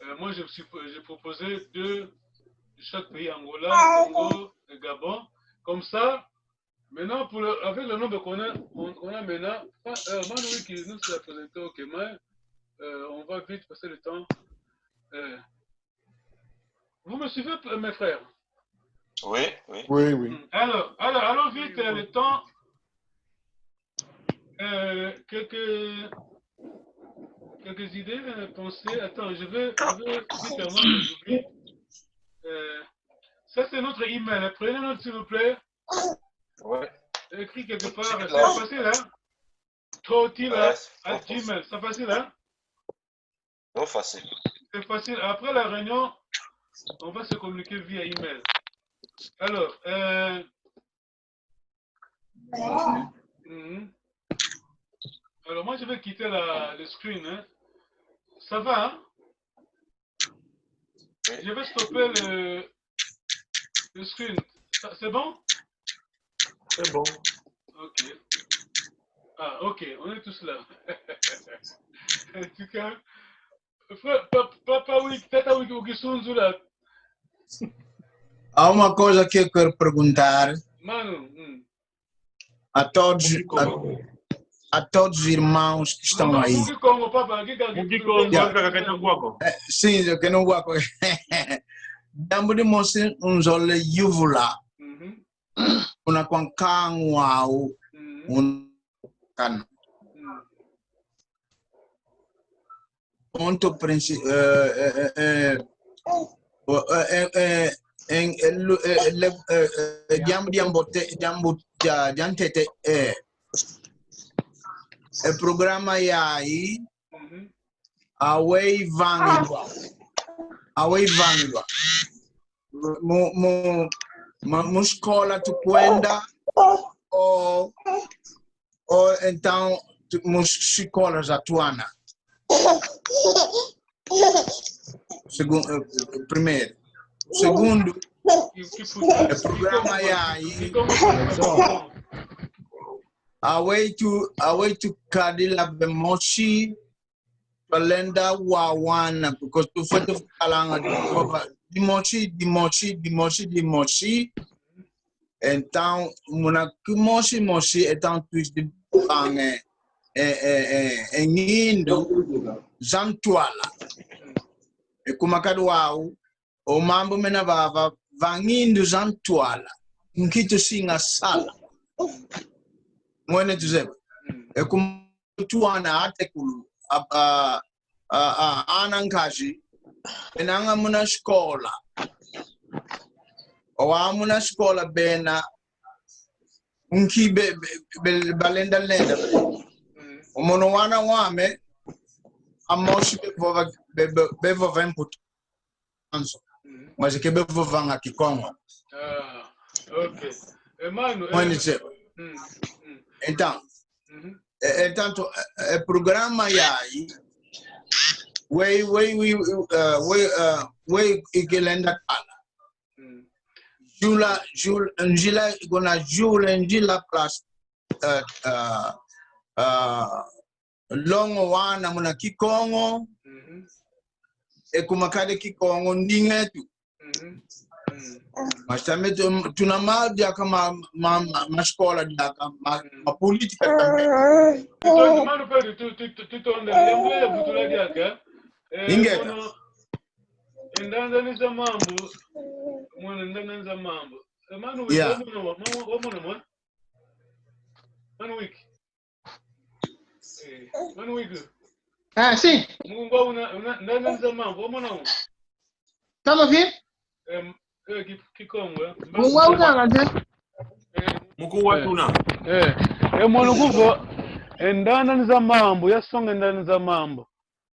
Euh, moi, je, suis, je proposais deux de chaque pays, Angola, Congo et Gabon. Comme ça, maintenant, pour le- avec le nombre qu'on a, on, on a maintenant, euh, Manu, oui, qui nous a présenté, ok, mais euh, on va vite passer le temps. Euh, vous me suivez, mes frères? Oui, oui. Oui, oui. Alors, alors, allons vite, euh, le temps. Euh, quelques, quelques idées, euh, pensées. Attends, je vais, je vais vite avant que j'oublie. Euh, ça, c'est notre email. Prenez note, s'il vous plaît. Ouais. Écrit quelque part. C'est facile, hein? Totila Ouais, c'est à trop facile. Gmail. C'est facile, hein? Trop facile. C'est facile. Après la réunion, on va se communiquer via email. Alors, euh, mhm. Alors, moi, je vais quitter la, le screen. Hein. Ça va, hein? Oui. Je vais stopper le, le screen. Ça- C'est bon? C'est bon. Ok. Ah, ok, on est tous là. En tout cas, frère, pa- papa, oui, tata, oui, oui, Sunzula. Há uma coisa que eu quero perguntar Manu, hum. a todos, a, a todos os irmãos que estão aí. Mugi Kongo, papa, Mugi Kongo. Mugi Kongo, kaka kata kwako. Eh, sim, eu que não vou. Diambu dimosi nzolele yuvula. Mhm, Kuna kwa nkangu wau, mhm, un kana. mhm. Ponto principal, eh, eh, eh, eh, o- eh, eh, eh, en- eh, lu- eh, le- eh, eh, diambu, diambu te- diambu dia- diantete, eh. E programa yayi, Mhm. awei vangidwa. Awei vangidwa. Mu, mu, mu, mu escola tukwenda, o, o então, tu- mu escola za twana. Segun, eh, primeiro. Segundo, Que, que puta. e programa yayi, Que como- awei tu, awei tukadi la bemosi, balenda wawana, because tufwete falanga dimosi, dimosi, dimosi, dimosi. Então, muna kimosi mosi, então, tuizi vanga, eh, eh, eh, eh, ngindu za ntwala. E kuma kadi wau, o mambu mena vava, va ngindu za ntwala. Nki tusinga sala. Mwene tuzeba. E kuma twana atekulu, a, a, a, a, ana nkazi, bena anga muna escola. Owa muna escola bena, nki be, be, be, balenda lenda. Omono wana wame, amosi bevova, be, be, bevova mputu. Anso. Mas é que eu vou vanga Kikongo. Ah, ok. Hermano, eh, Mwenise. Mm, mm. Então, uhum. Eh, eh, tanto, eh, eh, programa yayi, wei, wei, wei, eh, wei, eh, wei ikilenda kala. Mm. Jula, jula, njila, gona jula, njila plus, eh, eh, eh, longo wana muna Kikongo, mhm, e kuma kadi Kikongo ndingetu. Mhm. Mm. Mas também tu, tuna ma diaka ma, ma, ma, ma escola diaka, ma, mm, ma política também. Então, mano, Pedro, tu, tu, tu, tu, tu, onde, lembre, butula diaka, eh? Ingeta. Mono, e ndandani za mambu, mono, e ndandani za mambu. Eh, mano, yeah. Wa mono, wa, wa, wa mono, mwa? Mano Wiki. Eh, mano Wiki. Ah, sim. Mungu una, una, ndandani za mambu, wa mono. Tama vi? Em, eh, Ki-, Kikongo, eh. Mungu una, ngante? Eh. Muku wa tuna. Eh, eh, mono kuvo, e ndandani za mambu, yasonga e ndandani za mambu.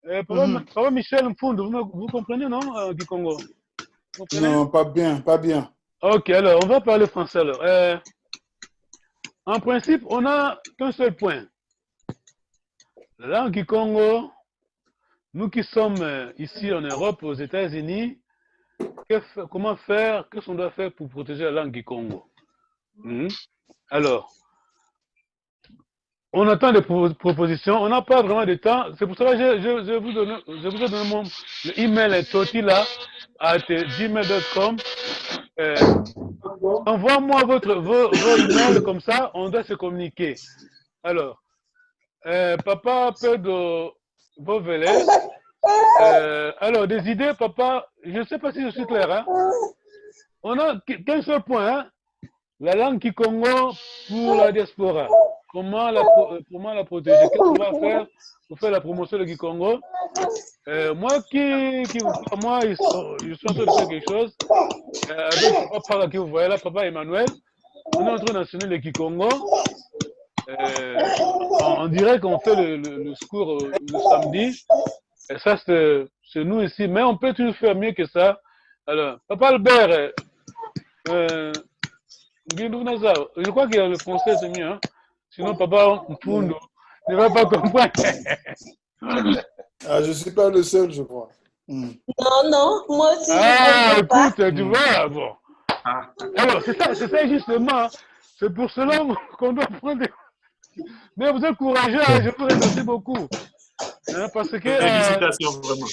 Euh, Papa, mhm, Papa Michel Mpundu, vous, me- vous comprenez, non, euh, Kikongo? Vous comprenez? Non, pas bien, pas bien. Ok, alors, on va parler français, alors. Euh, en principe, on n'a qu'un seul point. La langue Kikongo, nous qui sommes, euh, ici en Europe, aux États-Unis, que fa- comment faire, qu'est-ce qu'on doit faire pour protéger la langue Kikongo? Mhm. Alors, on attend des pro- propositions, on n'a pas vraiment de temps. C'est pour cela que je, je, je vous donne, je vous ai donné mon le email, totila at gmail dot com. Euh, envoie-moi votre, vos, vos emails, comme ça, on doit se communiquer. Alors, euh, Papa Pedro Vovele, euh, alors, des idées, papa, je ne sais pas si je suis clair, hein. On a qu- qu'un seul point, hein. La langue kikongo pour la diaspora. Comment la, pro- euh, comment la protéger? Qu'est-ce qu'on va faire pour faire la promotion de kikongo? Euh, moi qui, qui, moi, je suis, je suis en train de faire quelque chose. Euh, avec papa Paga que vous voyez là, papa Emmanuel, on est en train d'enseigner le kikongo. Euh, on, on dirait qu'on fait le, le, le cours, euh, le samedi. Et ça, c'est c'est nous ici. Mais on peut toujours faire mieux que ça. Alors, papa Albert, euh, euh, Ngindu Nazar, je crois que le français c'est mieux, hein. Sinon, papa Mpundu ne va pas comprendre. Ah, je suis pas le seul, je crois. Hmm. Non, non, moi aussi, je comprends pas. Ah, écoute, tu vois, bon. Ah. Alors, c'est ça, c'est ça justement. C'est pour cela qu'on doit prendre des Mais vous êtes courageux, hein, je vous remercie beaucoup. Hein, parce que, euh, félicitations, vraiment.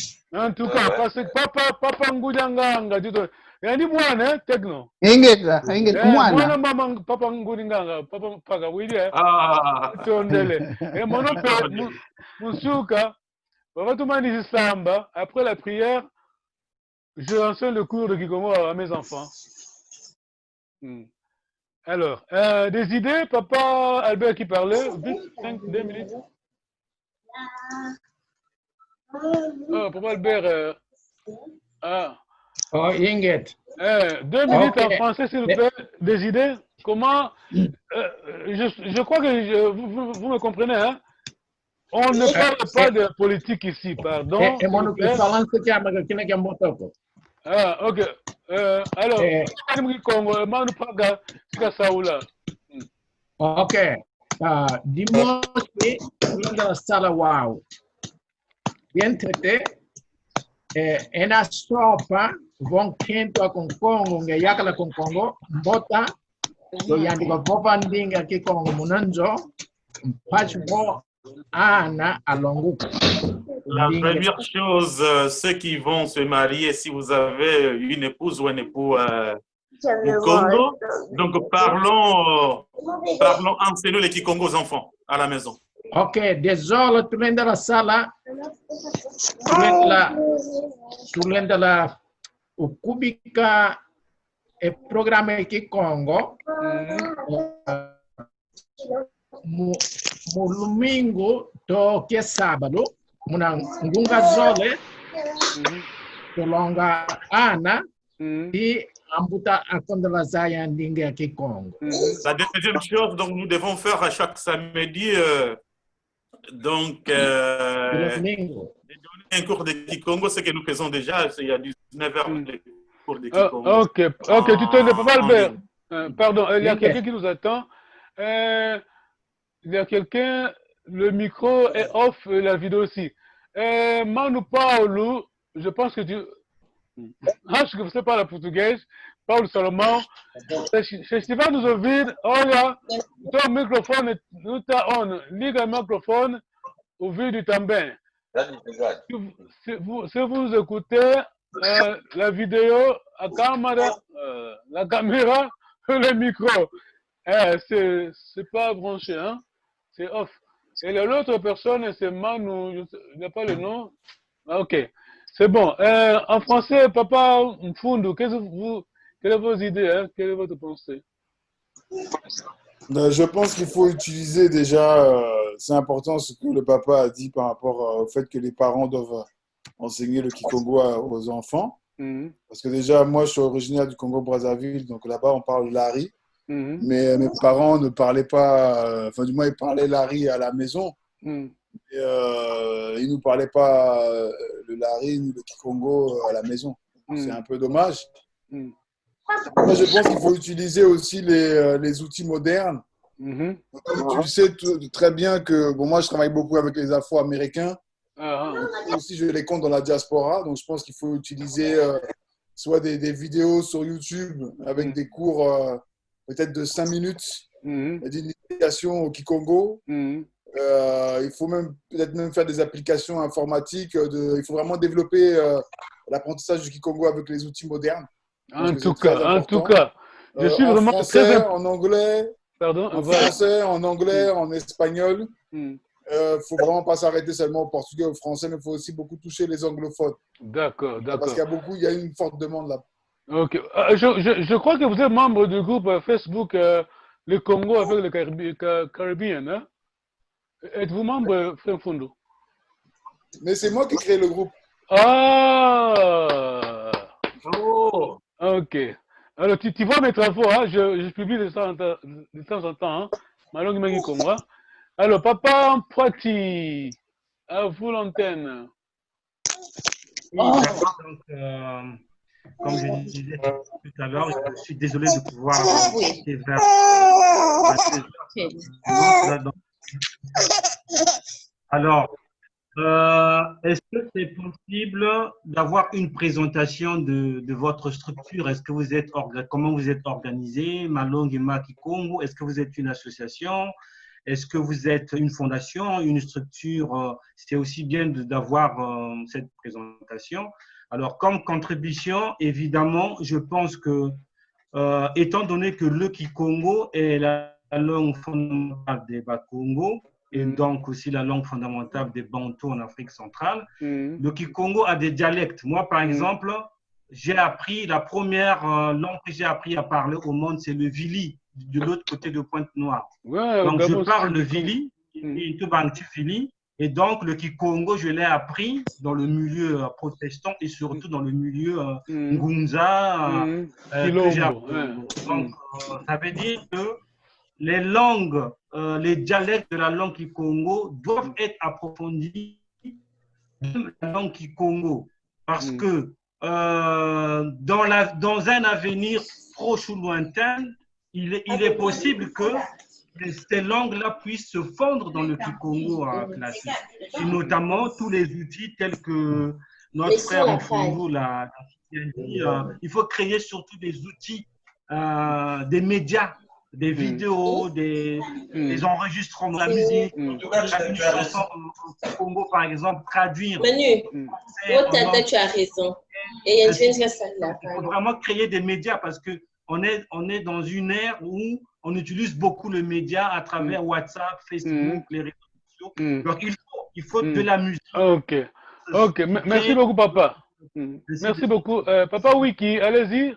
En tout cas, parce que papa, papa Ngudi a Nganga, tu dois, yandi mwana, hein, Techno. Ingeta, ingeta, eh, mwana. Mwana mama, papa Ngudi a Nganga, papa Paga, oui, hein. Ah. Tondele. Et mon père, mu, mu nsuka, papa Tumani Samba, après la prière, je enseigne le cours de Kikongo à mes enfants. Hmm. Alors, euh, des idées, papa Albert qui parlait, vite, cinq, deux minutes. Oh, papa Albert, euh, ah. Oh, ingeta. Euh, deux minutes en français, s'il vous plaît. Des idées, comment, euh, je, je crois que je- vous, vous- vous me comprenez, hein? On ne parle pas de politique ici, pardon, s'il vous plaît. E, e, mono kifalansa kia maga kina kia mbote ko. Ah, ok. Euh, alors, eh, mu Kikongo, eh, mano Paga, sika saula. Ok. Ah, dimosi, tulenda sala wau. Diantete, eh, ena sopa, vo nkento a Kongo, nge yakala Kongo, mbota, so yandi vova ndinga Kikongo muna nzo, mpasi vo ana alonguka. La première chose, euh, ceux qui vont se marier, si vous avez une épouse ou un époux, euh, Mukongo, donc parlons, euh, parlons, enseignons le kikongo aux enfants à la maison. Ok, désolé, tulenda la sala, tulenda la, tulenda la ukubika e programa ya Kikongo. Mhm. Mu, mu lumingu toke sabadu, muna ngunga zole, mhm, tulonga ana, mhm, i ambuta akondela zaya ndinga ya Kikongo. Mhm. La deuxième chose, donc, nous devons faire à chaque samedi, euh, donc, euh, de donner un cours de kikongo, ce que nous faisons déjà, c'est il y a dix-neuf heures de, pour les Ah, Kikongo. Ok, ok, tu te en- pas, en Albert. ligne. Euh, pardon, euh, il y a Ok. Quelqu'un qui nous attend. Euh, il y a quelqu'un, le micro est off, euh, la vidéo aussi. Euh, Manu Paulo, je pense que tu. Acho que você fala português. Paulo Salomão. Se, se estiver nos ouvindo, olha, o teu microfone não está on. Liga o microfone, o vídeo também. Verdade, verdade. Si vous, si vous, si vous écoutez euh, la vidéo, la caméra, euh, la caméra, le micro, euh, c'est c'est pas branché, hein? C'est off. Et la- l'autre personne, c'est Manu, je sais- il n'a pas le nom. Ah, ok, c'est bon. Euh, en français, papa Mfundu, qu'est-ce que vous, quelle est vos idées, hein? Quelle est votre pensée? Ben, je pense qu'il faut utiliser déjà, euh, c'est important ce que le papa a dit par rapport, euh, au fait que les parents doivent enseigner le kikongo à- aux enfants. Mhm. Parce que déjà, moi, je suis originaire du Congo-Brazzaville, donc là-bas, on parle lari. Mhm. Mais mes parents ne parlaient pas, euh, enfin, du moins, ils parlaient lari à la maison. Mhm. Et, euh, ils ne nous parlaient pas euh, le lari ni le kikongo euh, à la maison. C'est Mhm. Un peu dommage. Mhm. Moi, je pense qu'il faut utiliser aussi les, euh, les outils modernes. Mhm. Tu sais tout- très bien que, bon, moi, je travaille beaucoup avec les Afro-Américains. Ah, ah. Aussi, je les compte dans la diaspora. Donc, je pense qu'il faut utiliser euh, soit des, des vidéos sur YouTube avec Mm. des cours euh, peut-être de cinq minutes Mhm. d'initiation au Kikongo. Mhm. Euh, il faut même peut-être même faire des applications informatiques. Euh, de- il faut vraiment développer euh, l'apprentissage du Kikongo avec les outils modernes. En que tout c'est très cas, en tout important. Cas, je Euh, suis en vraiment français, très imp- en anglais, Pardon, en voilà. français, en anglais, en espagnol. Hmm. Euh, faut vraiment pas s'arrêter seulement au portugais, au français, mais il faut aussi beaucoup toucher les anglophones. D'accord, Parce d'accord. Qu'il y a beaucoup, il y a une forte demande là. Ok. Euh, je, je, je crois que vous êtes membre du groupe euh, Facebook euh, Le Congo avec le Caribi- Ca- Caribbean, hein? Êtes-vous membre, euh, Frère Mfundu? Mais c'est moi qui ai créé le groupe. Ah! Oh, Ok. Alors, tu, tu vois mes travaux, hein? Je, je publie de temps en temps, de temps, en temps, hein. Malongi ma Kikongo, hein. Alors, Papa Mpoiti, à vous l'antenne. Oui, d'accord. Donc, euh, comme je disais tout à l'heure, je suis désolé de pouvoir quitter vers, euh, vingt-deux heures. Alors, euh, est-ce que c'est possible d'avoir une présentation de, de votre structure? Est-ce que vous êtes orga- comment vous êtes organisé? Malongi ma Kikongo, est-ce que vous êtes une association? Est-ce que vous êtes une fondation, une structure? Euh, c'est aussi bien de- d'avoir euh, cette présentation. Alors, comme contribution, évidemment, je pense que, euh, étant donné que le Kikongo est la langue fondamentale des Bakongo, et donc aussi la langue fondamentale des Bantous en Afrique centrale, le Kikongo a des dialectes. Moi, par exemple, j'ai appris, la première euh, langue que j'ai appris à parler au monde, c'est le Vili, de l'autre côté de Pointe-Noire. Donc, je parle le Vili, et tout Bantu Vili. Et donc, le Kikongo, je l'ai appris dans le milieu euh, protestant et surtout dans le milieu euh, Ngunza, euh, euh, que j'ai appris. Donc, euh, ça veut dire que les langues, euh, les dialectes de la langue Kikongo doivent être approfondis, même la langue Kikongo, parce que euh, dans, la, dans un avenir proche ou lointain, il est, il est possible que ces langues-là puissent se fondre dans le Kikongo euh, classique, et notamment tous les outils tels que notre frère Mfundu l'a l'a dit, euh, il faut créer surtout des outils, euh, des médias, des vidéos, des, des enregistrements de la musique. Une chanson en, en Kikongo, par exemple, traduire. Manu, oh, tata, tu as raison. Et il y a une chose là. Il faut vraiment créer des médias parce que on est, on est dans une ère où on utilise beaucoup le média à travers WhatsApp, Facebook, les réseaux sociaux. Donc il faut, il faut de la musique. Ok. Ok. Merci beaucoup, papa. Merci beaucoup. Euh, papa Wiki, allez-y.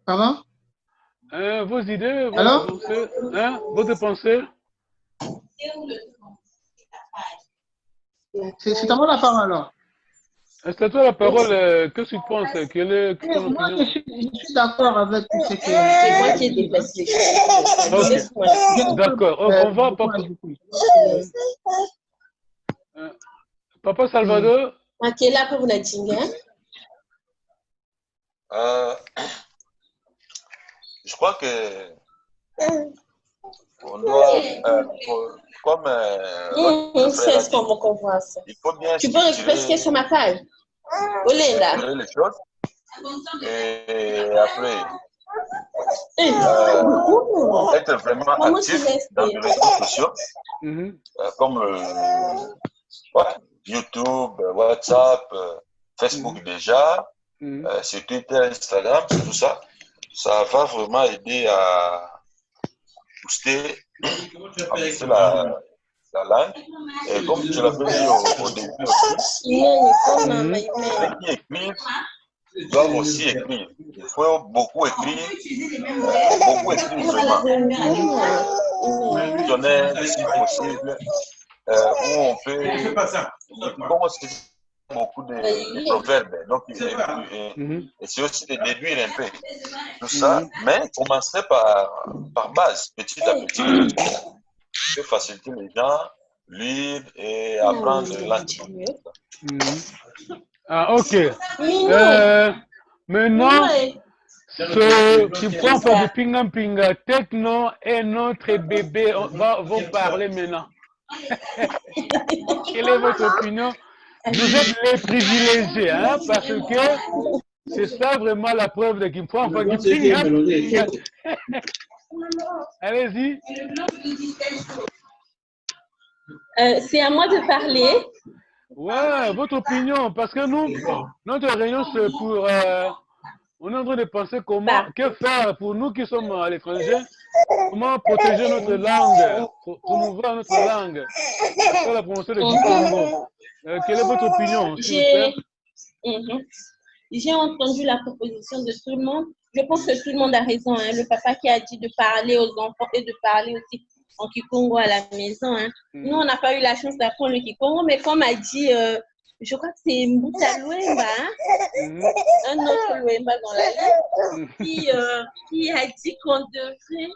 Pardon? Euh, vos idées, vos pensées, hein, votre pensée? C'est à moi la parole alors. C'est à toi la parole. Euh, qu'est-ce que tu penses? Quelle est, quelle est ton opinion? Moi, je suis, je suis d'accord avec tout ce que. C'est moi qui ai dépassé. D'accord. On, on va, papa. Euh, Papa Salvador. Makela, après, vous n'avez rien. Euh, je crois que on doit, euh, co-, comme, euh, l'autre frère a dit, il faut bien structurer, structurer les choses. Et après, euh, être vraiment actif dans les réseaux sociaux, euh, comme, euh, ouais, YouTube, euh, WhatsApp, euh, Facebook déjà, euh, sur Twitter, Instagram, c'est tout ça. Ça va vraiment aider à booster, à booster la, la langue. Et comme tu l'avais dit au, au début aussi, ceux qui écrivent doivent aussi écrire. Il faut beaucoup écrire, euh, beaucoup écrire vraiment. Dictionnaire, si possible, euh, où on peut, comment c'est beaucoup de, de proverbes. Donc, et, et, et c'est aussi de déduire un peu tout ça, mais commencer par, par base, petit à petit. Je vais faciliter les gens, lire et apprendre la langue. Ah, ok. Euh, maintenant, ceux qui font pas de pinga pinga, Techno et notre bébé, on va, vont parler maintenant. Quelle est votre opinion? Vous êtes les privilégiés, hein, parce que c'est ça vraiment la preuve de qu'il faut avoir du pinga. Allez-y. Euh, c'est à moi de parler. Ouais, votre opinion, parce que nous, notre réunion, c'est pour, euh, on est en train de penser comment, que faire pour nous qui sommes à l'étranger, comment protéger notre langue, pro-, promouvoir notre langue, faire la promotion de Kikongo. Euh, quelle est votre opinion, s'il vous plaît? J'ai entendu la proposition de tout le monde. Je pense que tout le monde a raison, hein. Le papa qui a dit de parler aux enfants et de parler aussi en kikongo à la maison, hein. Nous, on n'a pas eu la chance d'apprendre le kikongo, mais comme a dit, euh, je crois que c'est Mbuta Luemba, hein, un autre Luemba dans la liste, qui, euh, qui a dit qu'on devrait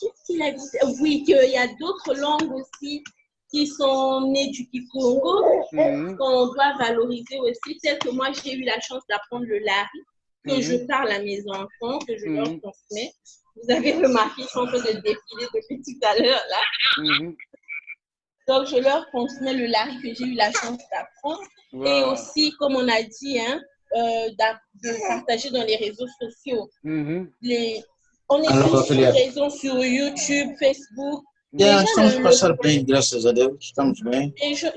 Qu'est-ce qu'il a dit? Oui, qu'il y a d'autres langues aussi qui sont nées du kikongo, qu'on doit valoriser aussi. Tel que moi, j'ai eu la chance d'apprendre le lari, que je parle à mes enfants, que je leur transmets. Vous avez remarqué, ils sont en train de défiler depuis tout à l'heure, là. Donc, je leur transmets le lari que j'ai eu la chance d'apprendre. Et aussi, comme on a dit, hein, euh, d'a-, de partager dans les réseaux sociaux. Les, on est tous sur les réseaux, sur YouTube, Facebook. Déjà, le, le,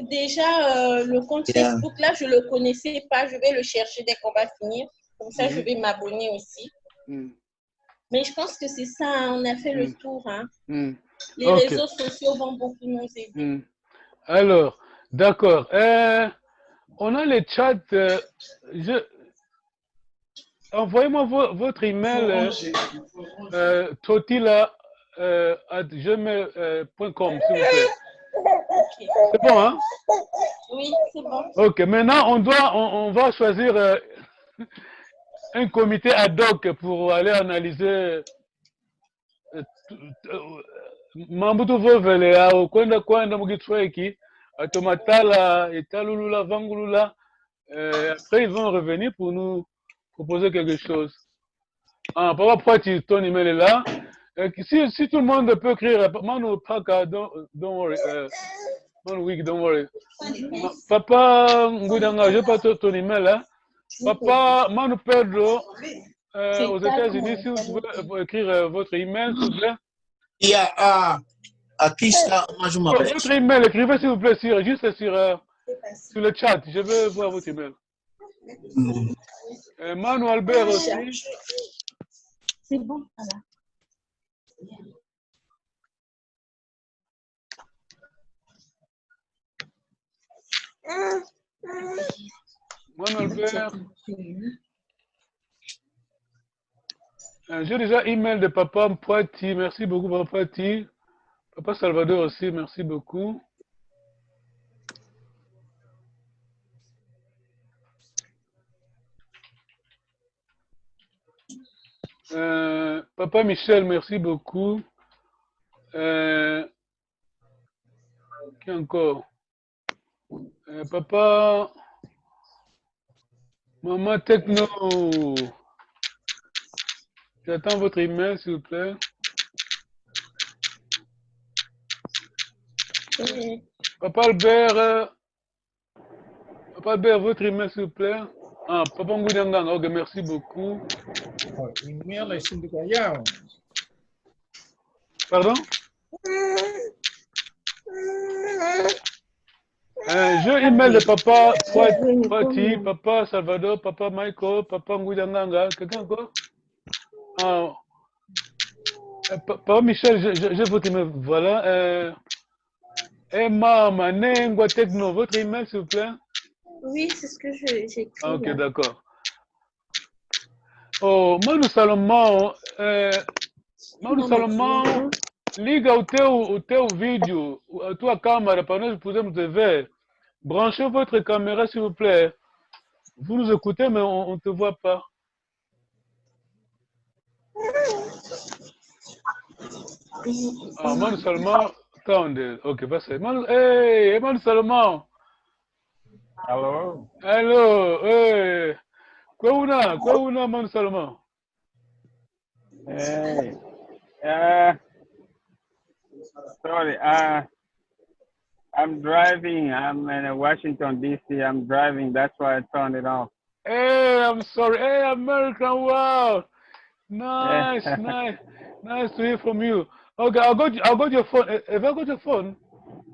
déjà, euh, le compte Facebook, là, je le connaissais pas. Je vais le chercher dès qu'on va finir. Comme ça, je vais m'abonner aussi. Mais je pense que c'est ça, hein, on a fait le tour, hein. Les réseaux sociaux vont beaucoup nous aider. Alors, d'accord. Euh, on a le chat. Euh, je, envoyez-moi vo-, votre email, euh, euh, totila, euh, at gmail, euh, point com, s'il vous plaît. C'est bon, hein? Oui, c'est bon. Ok, maintenant, on doit, on, on va choisir, euh, un comité ad hoc pour aller analyser, euh, t-, t-, euh, mambu tuvovele yau, kwenda kwenda mu kitsweki, atoma tala, etalulula, vangulula. Euh, après, ils vont revenir pour nous proposer quelque chose. Ah, papa Poiti, ton email est là. Euh, si, si tout le monde peut écrire, euh, Manu Paka, don't, don't worry. Euh, Manu Wig, don't worry. Ma-, Papa Ngudanga, j'ai pas ton, ton email, hein. Papa Manu Pedro, euh, aux États-Unis, si vous pouvez, euh, écrire, euh, votre email, s'il vous plaît. Il y a, ah, à qui ça, moi, je m'appelle. Votre email, écrivez, s'il vous plaît, sur, juste sur, euh, sur le chat. Je veux voir votre email. Euh, Manu Albert aussi. C'est bon, voilà. Manu Albert. Euh, j'ai déjà email de Papa Poiti. Merci beaucoup, Papa Poiti. Papa Salvador aussi, merci beaucoup. Euh, Papa Michel, merci beaucoup. Euh, qui encore? Euh, papa, Maman Techno, J'attends votre email, s'il vous plaît. Euh. Papa Albert, euh, Papa Albert, votre email, s'il vous plaît. Ah, Papa Ngudi Nganga, ok, merci beaucoup. Oh, email, c'est de Pardon? Euh, j'ai email de papa Poit-, Poiti, papa Salvador, papa Michael, papa Ngudi Nganga, quelqu'un encore? Ah, euh, pa-, papa Michel, je, je, je vous email, voilà. Euh, Emma Manengwa Techno, votre email, s'il vous plaît? Oui, c'est ce que je, j'ai écrit. Ah, ok, là. D'accord. Oh, Manu Salomon, euh, Manu Salomon, liga o teu, o teu vídeo, a tua câmera, para nós podermos te ver. Branchez votre caméra, s'il vous plaît. Vous nous écoutez, mais on, on te voit pas. Ah, Manu Salomon, attendez. Ok, vas-y. Manu, hey, Manu Salomon. Hello. Hello, hey. Kwe una, kwe una, Manu Salomon? Hey. Uh, sorry, uh, I'm driving. I'm in Washington, D C. I'm driving. That's why I turned it off. Hey, I'm sorry. Hey, American, wow. Nice, nice. Nice to hear from you. Okay, I got, I got your phone. Eh, have I got your phone?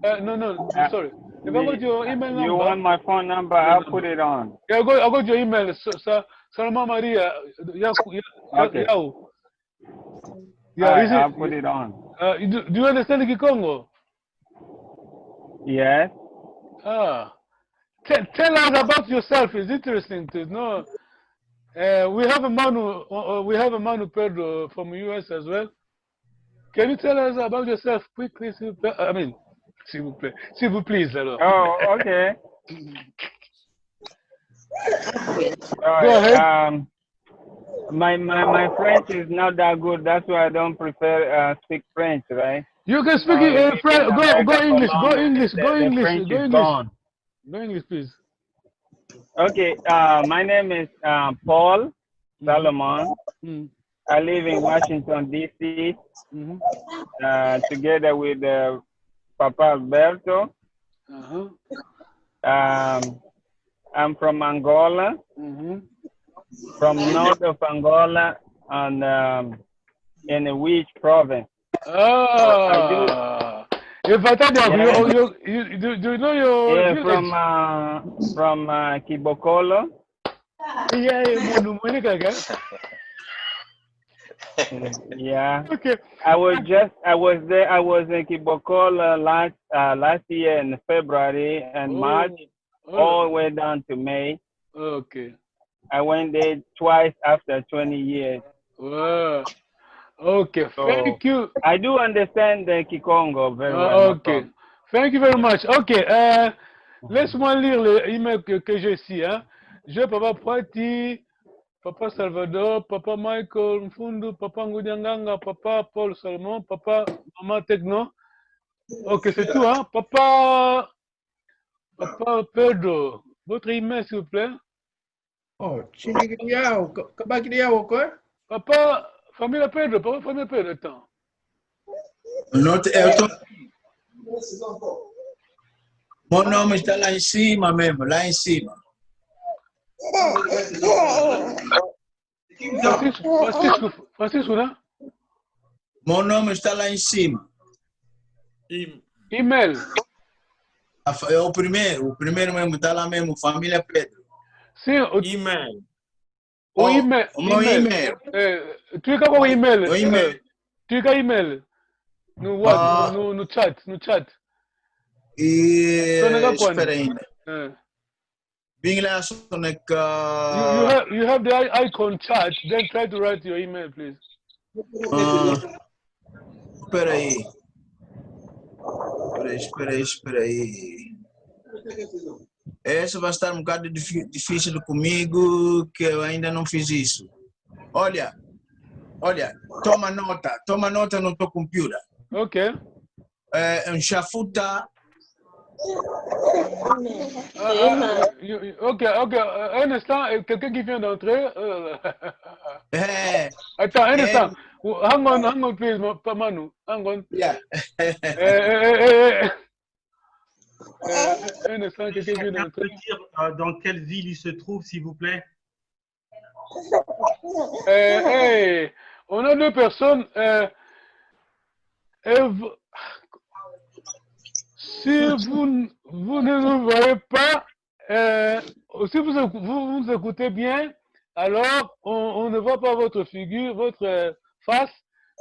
Uh, no, no, uh, sorry. Have I got your email number? You want my phone number? I'll put it on. Yeah, I got, I got your email. So, so, Salomon Maria, yeah, yeah, okay. Yeah, I'll put it on. Uh, you do, do you understand Kikongo? Yes. Ah. Te-, tell us about yourself. It's interesting to know. Uh, we have a Manu, uh, uh, we have a Manu Pedro from U S as well. Can you tell us about yourself quickly, s'il vous plaît? I mean, s'il vous plaît. S'il vous plaît, alors. Oh, okay. Go ahead. Um, my, my, my French is not that good. That's why I don't prefer, uh, speak French, right? You can speak, uh, French. Go, go English. Go English. Go English. Go English, please. Okay, uh, my name is, uh, Paul Salomon. I live in Washington, D C, uh, together with, uh, Papa Alberto. Um, I'm from Angola, from north of Angola, and, um, in which province? Ah, you, you, you, do, do you know your village? Yeah, from, uh, from, uh, Kibokolo. Yeah, yeah, Monu, Monu, kaka. Yeah. Okay. I was just, I was there, I was in Kibokolo last, uh, last year in February and March, all the way down to May. Okay. I went there twice after twenty years. Wow. Okay, thank you. I do understand the Kikongo very well. Okay. Thank you very much. Okay, euh, laisse-moi lire le email que, que j'ai ici, hein. J'ai Papa Poiti, Papa Salvador, Papa Michael Mfundu, Papa Ngudi Nganga, Papa Paul Salomon, Papa Maman Techno. Ok, c'est tout, hein. Papa, Papa Pedro, votre email, s'il vous plaît. Oh, tindikidi yau, ka-, kabakidi yau, quoi? Papa, família Pedro, Papa, família Pedro, então. Não te, eu tô... Meu nome está lá em cima mesmo, lá em cima. Francisco, Francisco, Francisco, né? Meu nome está lá em cima. Im- Email. A fa-, é o primeiro, o primeiro mesmo, tá lá mesmo, família Pedro. Sim, o, email. O email, o meu email. Email. Eh, twika kwa email. O email. Eh, twika email. No what? Ah. No, no, no chat, no chat. E... Soneka kwani? Espera ainda. Eh. Bing la soneka. You, you have, you have the i-, icon chat, then try to write your email, please. Ah, espera aí. Espera aí, espera aí, espera aí. Essa vai estar um bocado difi-, difícil comigo, que eu ainda não fiz isso. Olha, olha, toma nota, toma nota no teu computer. Ok. Eh, Nxafuta. Ah, ah, you, you, ok, ok, euh, un instant, euh, quelqu'un qui vient d'entrer, euh, Attends, un instant. Hang on, hang on, please, ma-, pa-, Manu. Hang on. Yeah. Euh, euh, euh, euh, euh, un instant, quelqu'un vient de me dire, euh, dans quelle ville il se trouve, s'il vous plaît ? Euh, hey, on a deux personnes. Euh, et vous, si vous, vous ne nous voyez pas, euh, si vous, vous, vous nous écoutez bien, alors on, on ne voit pas votre figure, votre, euh, face,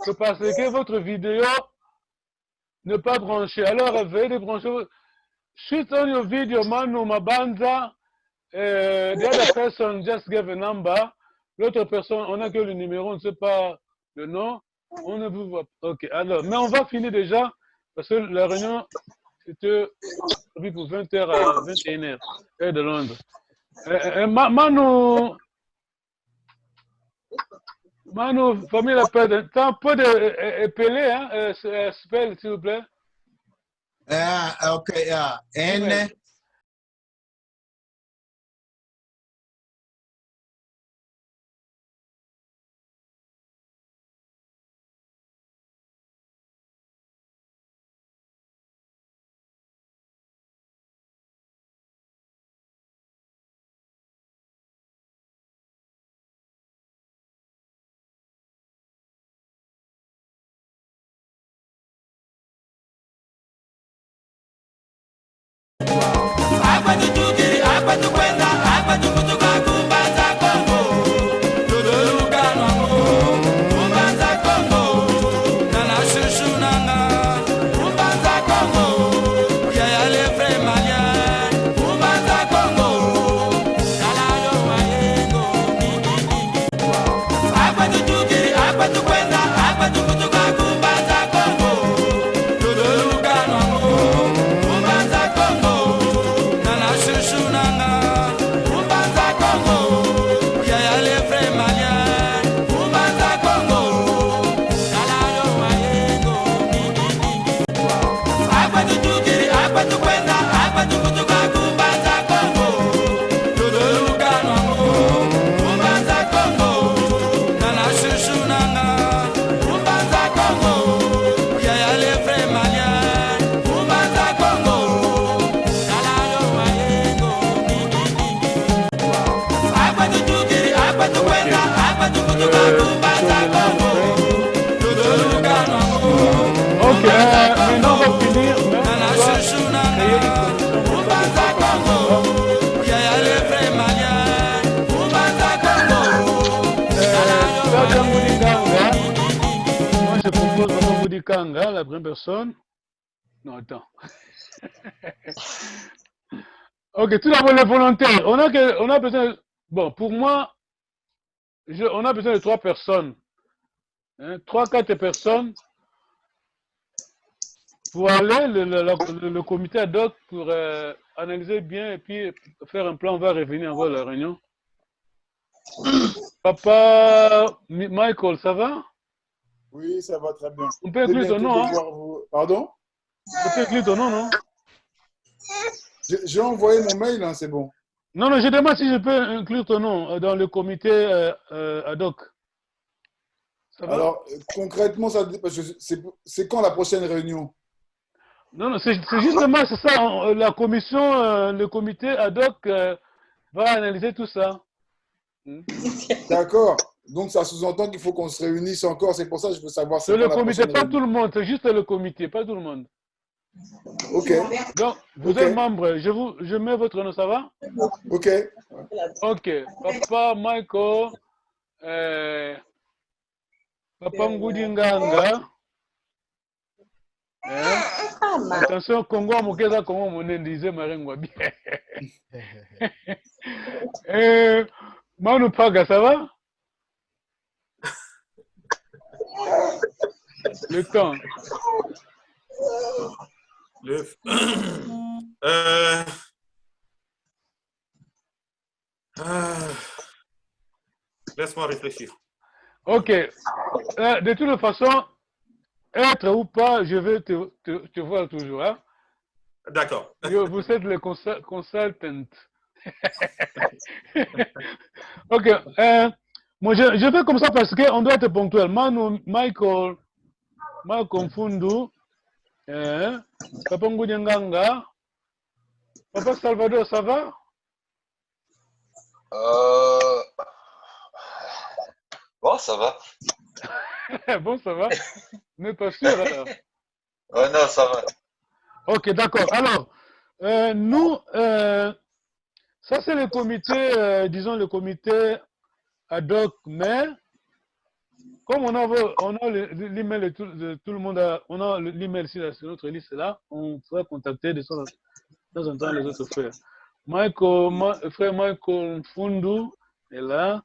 c'est parce que votre vidéo n'est pas branchée. Alors, veuillez débrancher. Switch on your video, Manu Mabanza. Euh, the other person just gave a number. L'autre personne, on n'a que le numéro, on ne sait pas le nom. On ne vous voit pas. Ok, alors, mais on va finir déjà, parce que la réunion, c'était prévu pour vingt heures à vingt et une heures, heure de Londres. Euh, euh, Ma-, Manu, Manu, famille la perdre. T'as un peu de, euh, euh, appeler, hein, euh, s-, euh, spell, s'il vous plaît. Ah, ok, yeah. N. Ok, euh, maintenant on va finir. Maintenant, on va créer une communication. Euh, Tata Ngudikanga. Moi, je propose Tata Ngudikanga, la première personne. Non, attends. Ok, tout d'abord, les volontaires. On a que, on a besoin, bon, pour moi, je, on a besoin de trois personnes. Hein, trois, quatre personnes pour aller, le, le, le, le comité ad hoc pour, euh, analyser bien et puis faire un plan, on va revenir, on va la réunion. Papa Mi-, Michael, ça va ? Oui, ça va très bien. On peut inclure ton nom, hein ? Pardon ? On peut inclure ton nom, non ? J'ai envoyé mon mail, hein, c'est bon. Non, non, je demande si je peux inclure ton nom, euh, dans le comité, euh, euh, ad hoc. Ça va ? Alors, euh, concrètement, ça, parce que c'est, c'est quand la prochaine réunion ? Non, non, c'est, c'est justement, c'est ça, on, euh, la commission, euh, le comité ad hoc, euh, va analyser tout ça. Hmm. D'accord. Donc, ça sous-entend qu'il faut qu'on se réunisse encore. C'est pour ça que je veux savoir. C'est le comité, pas tout le monde, c'est juste le comité, pas tout le monde. Ok. Donc, vous êtes membre, je vous, je mets votre nom, ça va ? Ok. Ok. Papa Michael, euh, Papa Ngudikanga. Hein ? Attention, Kongo ya moke eza Kongo ya monene, disait Marie Ngouabi. Euh, Manu Paga, ça va ? Le temps. Le, euh, ah, laisse-moi réfléchir. Ok. Euh, de toute façon, être ou pas, je vais te, te, te voir toujours, hein. D'accord. Vous êtes le consul-, consultant. Ok. Euh, Moi, je, je vais comme ça parce qu'on doit être ponctuel. Manu, Michael, Michael Mfundu, hein, Papa Ngudi Nganga, Papa Salvador, ça va? Euh, Bon, ça va. Bon, ça va? N'est pas sûr, alors. Ouais, non, ça va. Ok, d'accord. Alors, euh, nous, euh, ça c'est le comité, euh, disons le comité ad hoc, mais comme on a, on a le- le- l'email de tout, de tout le monde, a- on a le- l'email sur, la- sur notre liste là, on pourrait contacter de temps en temps les autres frères. Michael, Ma- frère Michael Mfundu est là,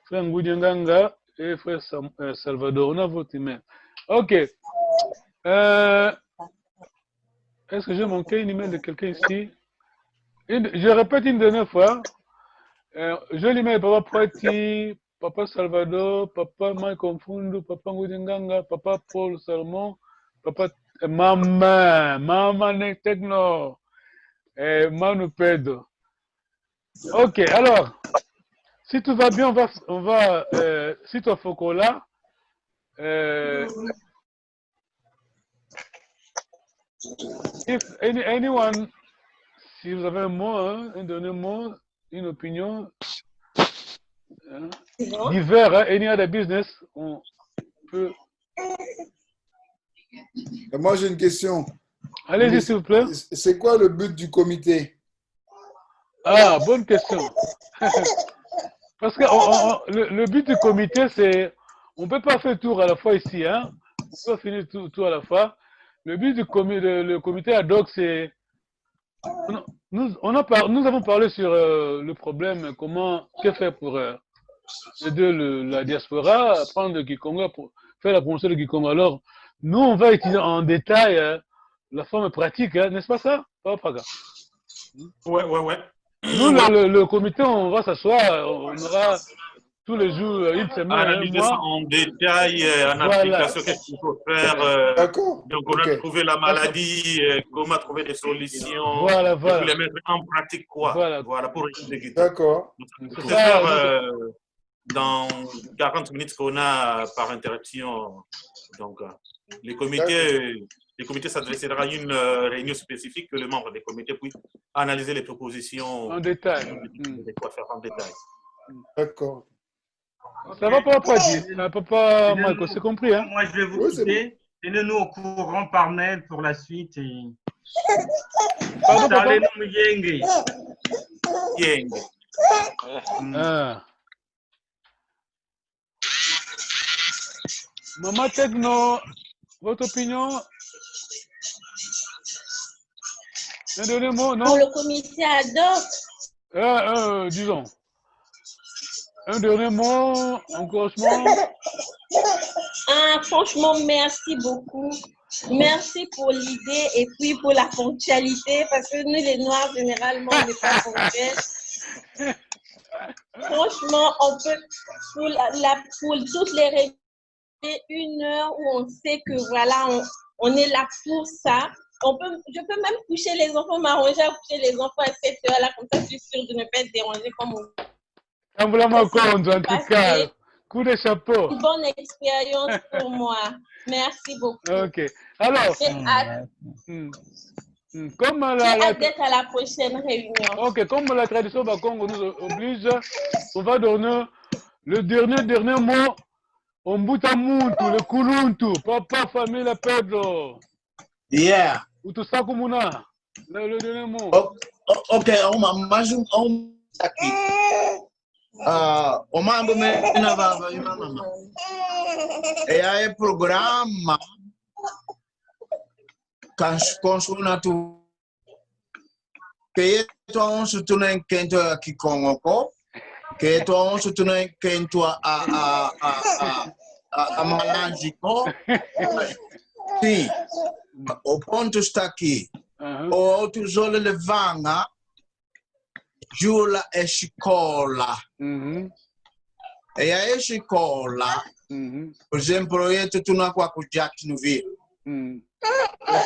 frère Ngudi Nganga et frère Sam- euh, Salvador. On a votre email. Ok. Euh, Est-ce que j'ai manqué une email de quelqu'un ici? Une- je répète une dernière fois. Euh, j'ai l'email de Papa Poiti, Papa Salvador, Papa Michael Mfundu, Papa Ngudi Nganga, Papa Paul Salomon, Papa euh, Maman, Maman Techno, et Manu Pedro. Ok, alors, si tout va bien, on va, on va euh, si tu as Fokola, euh, If any, anyone, si vous avez un mot, hein, un dernier mot, une opinion, hein, divers, hein, any other business, on peut. Et moi, j'ai une question. Allez-y, Mais s'il vous plaît. C'est quoi le but du comité? Ah, bonne question. Parce que on- on- on- le, le but du comité, c'est, on peut pas faire tout à la fois ici, hein. On peut pas finir tout, tout à la fois. Le but du comité, le, le comité ad hoc, c'est, on a- nous, on a par- nous avons parlé sur euh, le problème, comment, que faire pour euh, aider le- la diaspora à prendre le Kikongo, pour faire la promotion du Kikongo. Alors, nous, on va étudier en détail euh, la forme pratique, hein, n'est-ce pas ça, Papa Praga? Ouais, ouais, ouais. Nous, le, le- le comité, on va s'asseoir, on aura tous les jours, euh, une semaine, un Analyser ça mois. En détail, euh, en Voilà. Application, qu'est-ce qu'il faut faire, euh, D'accord. Donc, on a Ok. Trouvé la maladie, euh, comment trouver des solutions, Voilà, et puis Voilà. Les mettre en pratique, quoi. Voilà. Voilà, pour essayer de guider. D'accord. C'est Pour ça, faire, donc- euh, dans quarante minutes qu'on a par interruption. Donc, euh, les comités, les comités s'adressera à une euh, réunion spécifique que les membres des comités puissent analyser les propositions. En détail. De quoi faire en détail. D'accord. Ça va, Papa Di- euh, Papa Michael, c'est compris, hein? Moi, je vais vous Oui, c'est quitter. Tenez-nous au courant par mail pour la suite. Et... Pardon, Papa? Salenu muyenge. Yenge. Ah. Maman Techno, votre opinion? Un dernier mot, Pour non? Le comité ad hoc, Euh, euh, disons. Un dernier mot, encouragement. Ah, franchement, merci beaucoup. Merci pour l'idée et puis pour la ponctualité, parce que nous, les Noirs, généralement, on n'est pas ponctuels. Franchement, on peut, pour, la, la- pour toutes les réunions, une heure où on sait que, voilà, on, on est là pour ça. On peut, je peux même coucher les enfants, m'arranger à coucher les enfants à cette heure-là, comme ça, je suis sûre de ne pas être dérangée comme on Tambula Makonzo, en tout cas. Coup de chapeau. Une bonne expérience pour moi. Merci beaucoup. Ok. Alors, J'ai hâte, hmm, hmm, comme la, j'ai la- hâte d'être à la prochaine réunion. Ok, comme la tradition Bakongo nous oblige, on va donner le dernier, dernier mot au mbuta muntu, le kuluntu, Papa Famila Pedro. Yeah. Utusakumuna. Le, le dernier mot. O- o- Ok, o ma- mais um, um, aqui. Ah, o mambo mena baba e mama. E aí programa cons- consumo na tu. Ke yetu onso tuna nkento ya Kikongo ko. Ke yetu onso tuna nkento a, a, a, a, a, a, a malanji ko. Sim. O ponto está aqui. Aham. O outro zole levanga jula escola. Mhm. E a escola, Mhm. por exemplo, yetu tuna kwa ku Jacksonville. Mhm.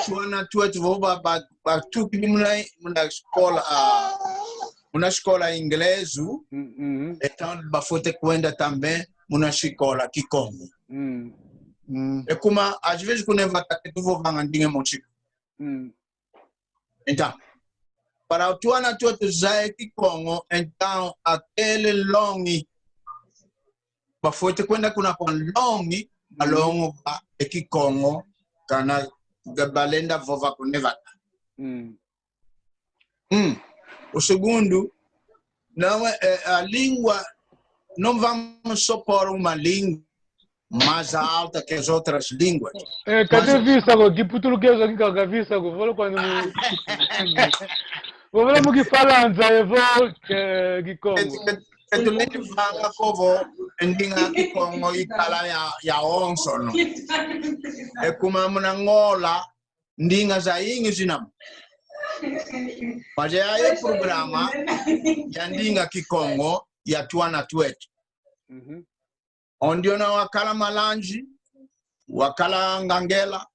Tuna tuetu vo ba, ba, ba tuki muna, muna escola, ah, muna escola inglesu, mm, mm, então bafwete kwenda também muna escola Kikongo. Mm. Mm. E kuma, às vezes, kuna vata ketu vovanga ndinga mosi ko. Mm. Então, para o twana twetu zaya Kikongo, então, aquele longi, bafwete kwenda kuna kwa longi, mm, balongoka e Kikongo, kana ga balenda vova kuna vata. Mm. Hum. O segundo, não é, é, a língua, não vamos só pôr uma língua mais alta que as outras línguas. É, mas cadê vista agora? Que português aqui, que vista agora? Vou quando me... Vou ver como que fala antes, eu vou, que, que Congo. Ketu, ketu, ketu lenda vanga kovo, ndinga Kikongo ikala ya, yawonsono. E kuma muna Angola, ndinga zayingi zina mo. Mas e aya programa ya ndinga Kikongo ya twana twetu. Mhm. Ondiona wakala Malanzi, wakala Ngangela,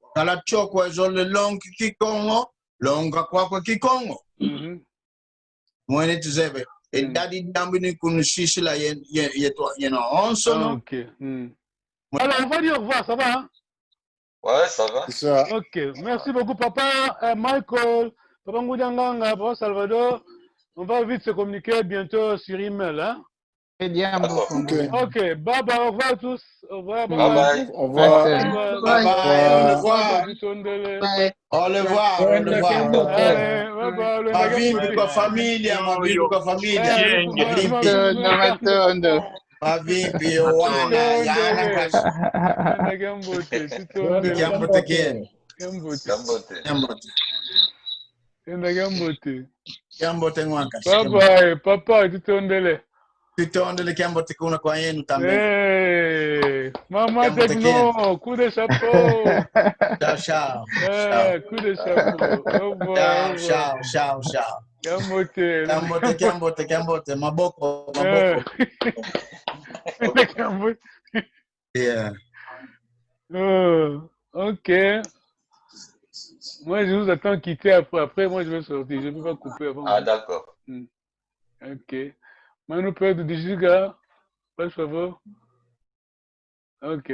wakala Tsoko, ezole longa Kikongo, longa kwakwa Kikongo. Mhm. Mwene tuzeye be. Mm. E dadi diambu ni kunsisila ye, ye, ye twa, ye nawonsono. Ah, ok. Mm. Alors, on va dire au revoir, ça va, hein? Ouais, ça va. C'est ça. Ok, merci beaucoup, papa, euh, Michael, papa Ngudi a Nganga, papa Salvador. On va vite se communiquer bientôt sur email, hein? Très bien, d'accord. Ok. Ok, bye bye, au revoir à tous. Au revoir, bye bye. Bye bye. Au revoir. Bye bye, au revoir. Bye. Au revoir, au revoir. Allez, bye bye, au revoir. Mavimpi kwa familia, mavimpi kwa familia. Eh, matondo, matondo. Mavimpi, wana, yana kasi. Enda kiambote, tutondele. Kiambote kieno. Kiambote. Kiambote. Kiambote. Enda kiambote. Kiambote ngwa nkasi. Bye bye, papa, tutondele. Tutondele, kiambote kuna kwa yenu também. Eh, maman Techno, coup de chapeau. Tchau, tchau. Eh, coup de chapeau. Au revoir, au revoir. Tchau, tchau, tchau. Kiambote. Kiambote, kiambote, kiambote. Maboko, maboko. Eh. Kiambote. Yeah. Oh, ok. Moi, je vous attends quitter après. Après, moi, je vais sortir. Je ne peux pas couper avant. Ah, d'accord. Hmm. Ok. Manu Pedro de Giga, por favor. Ok.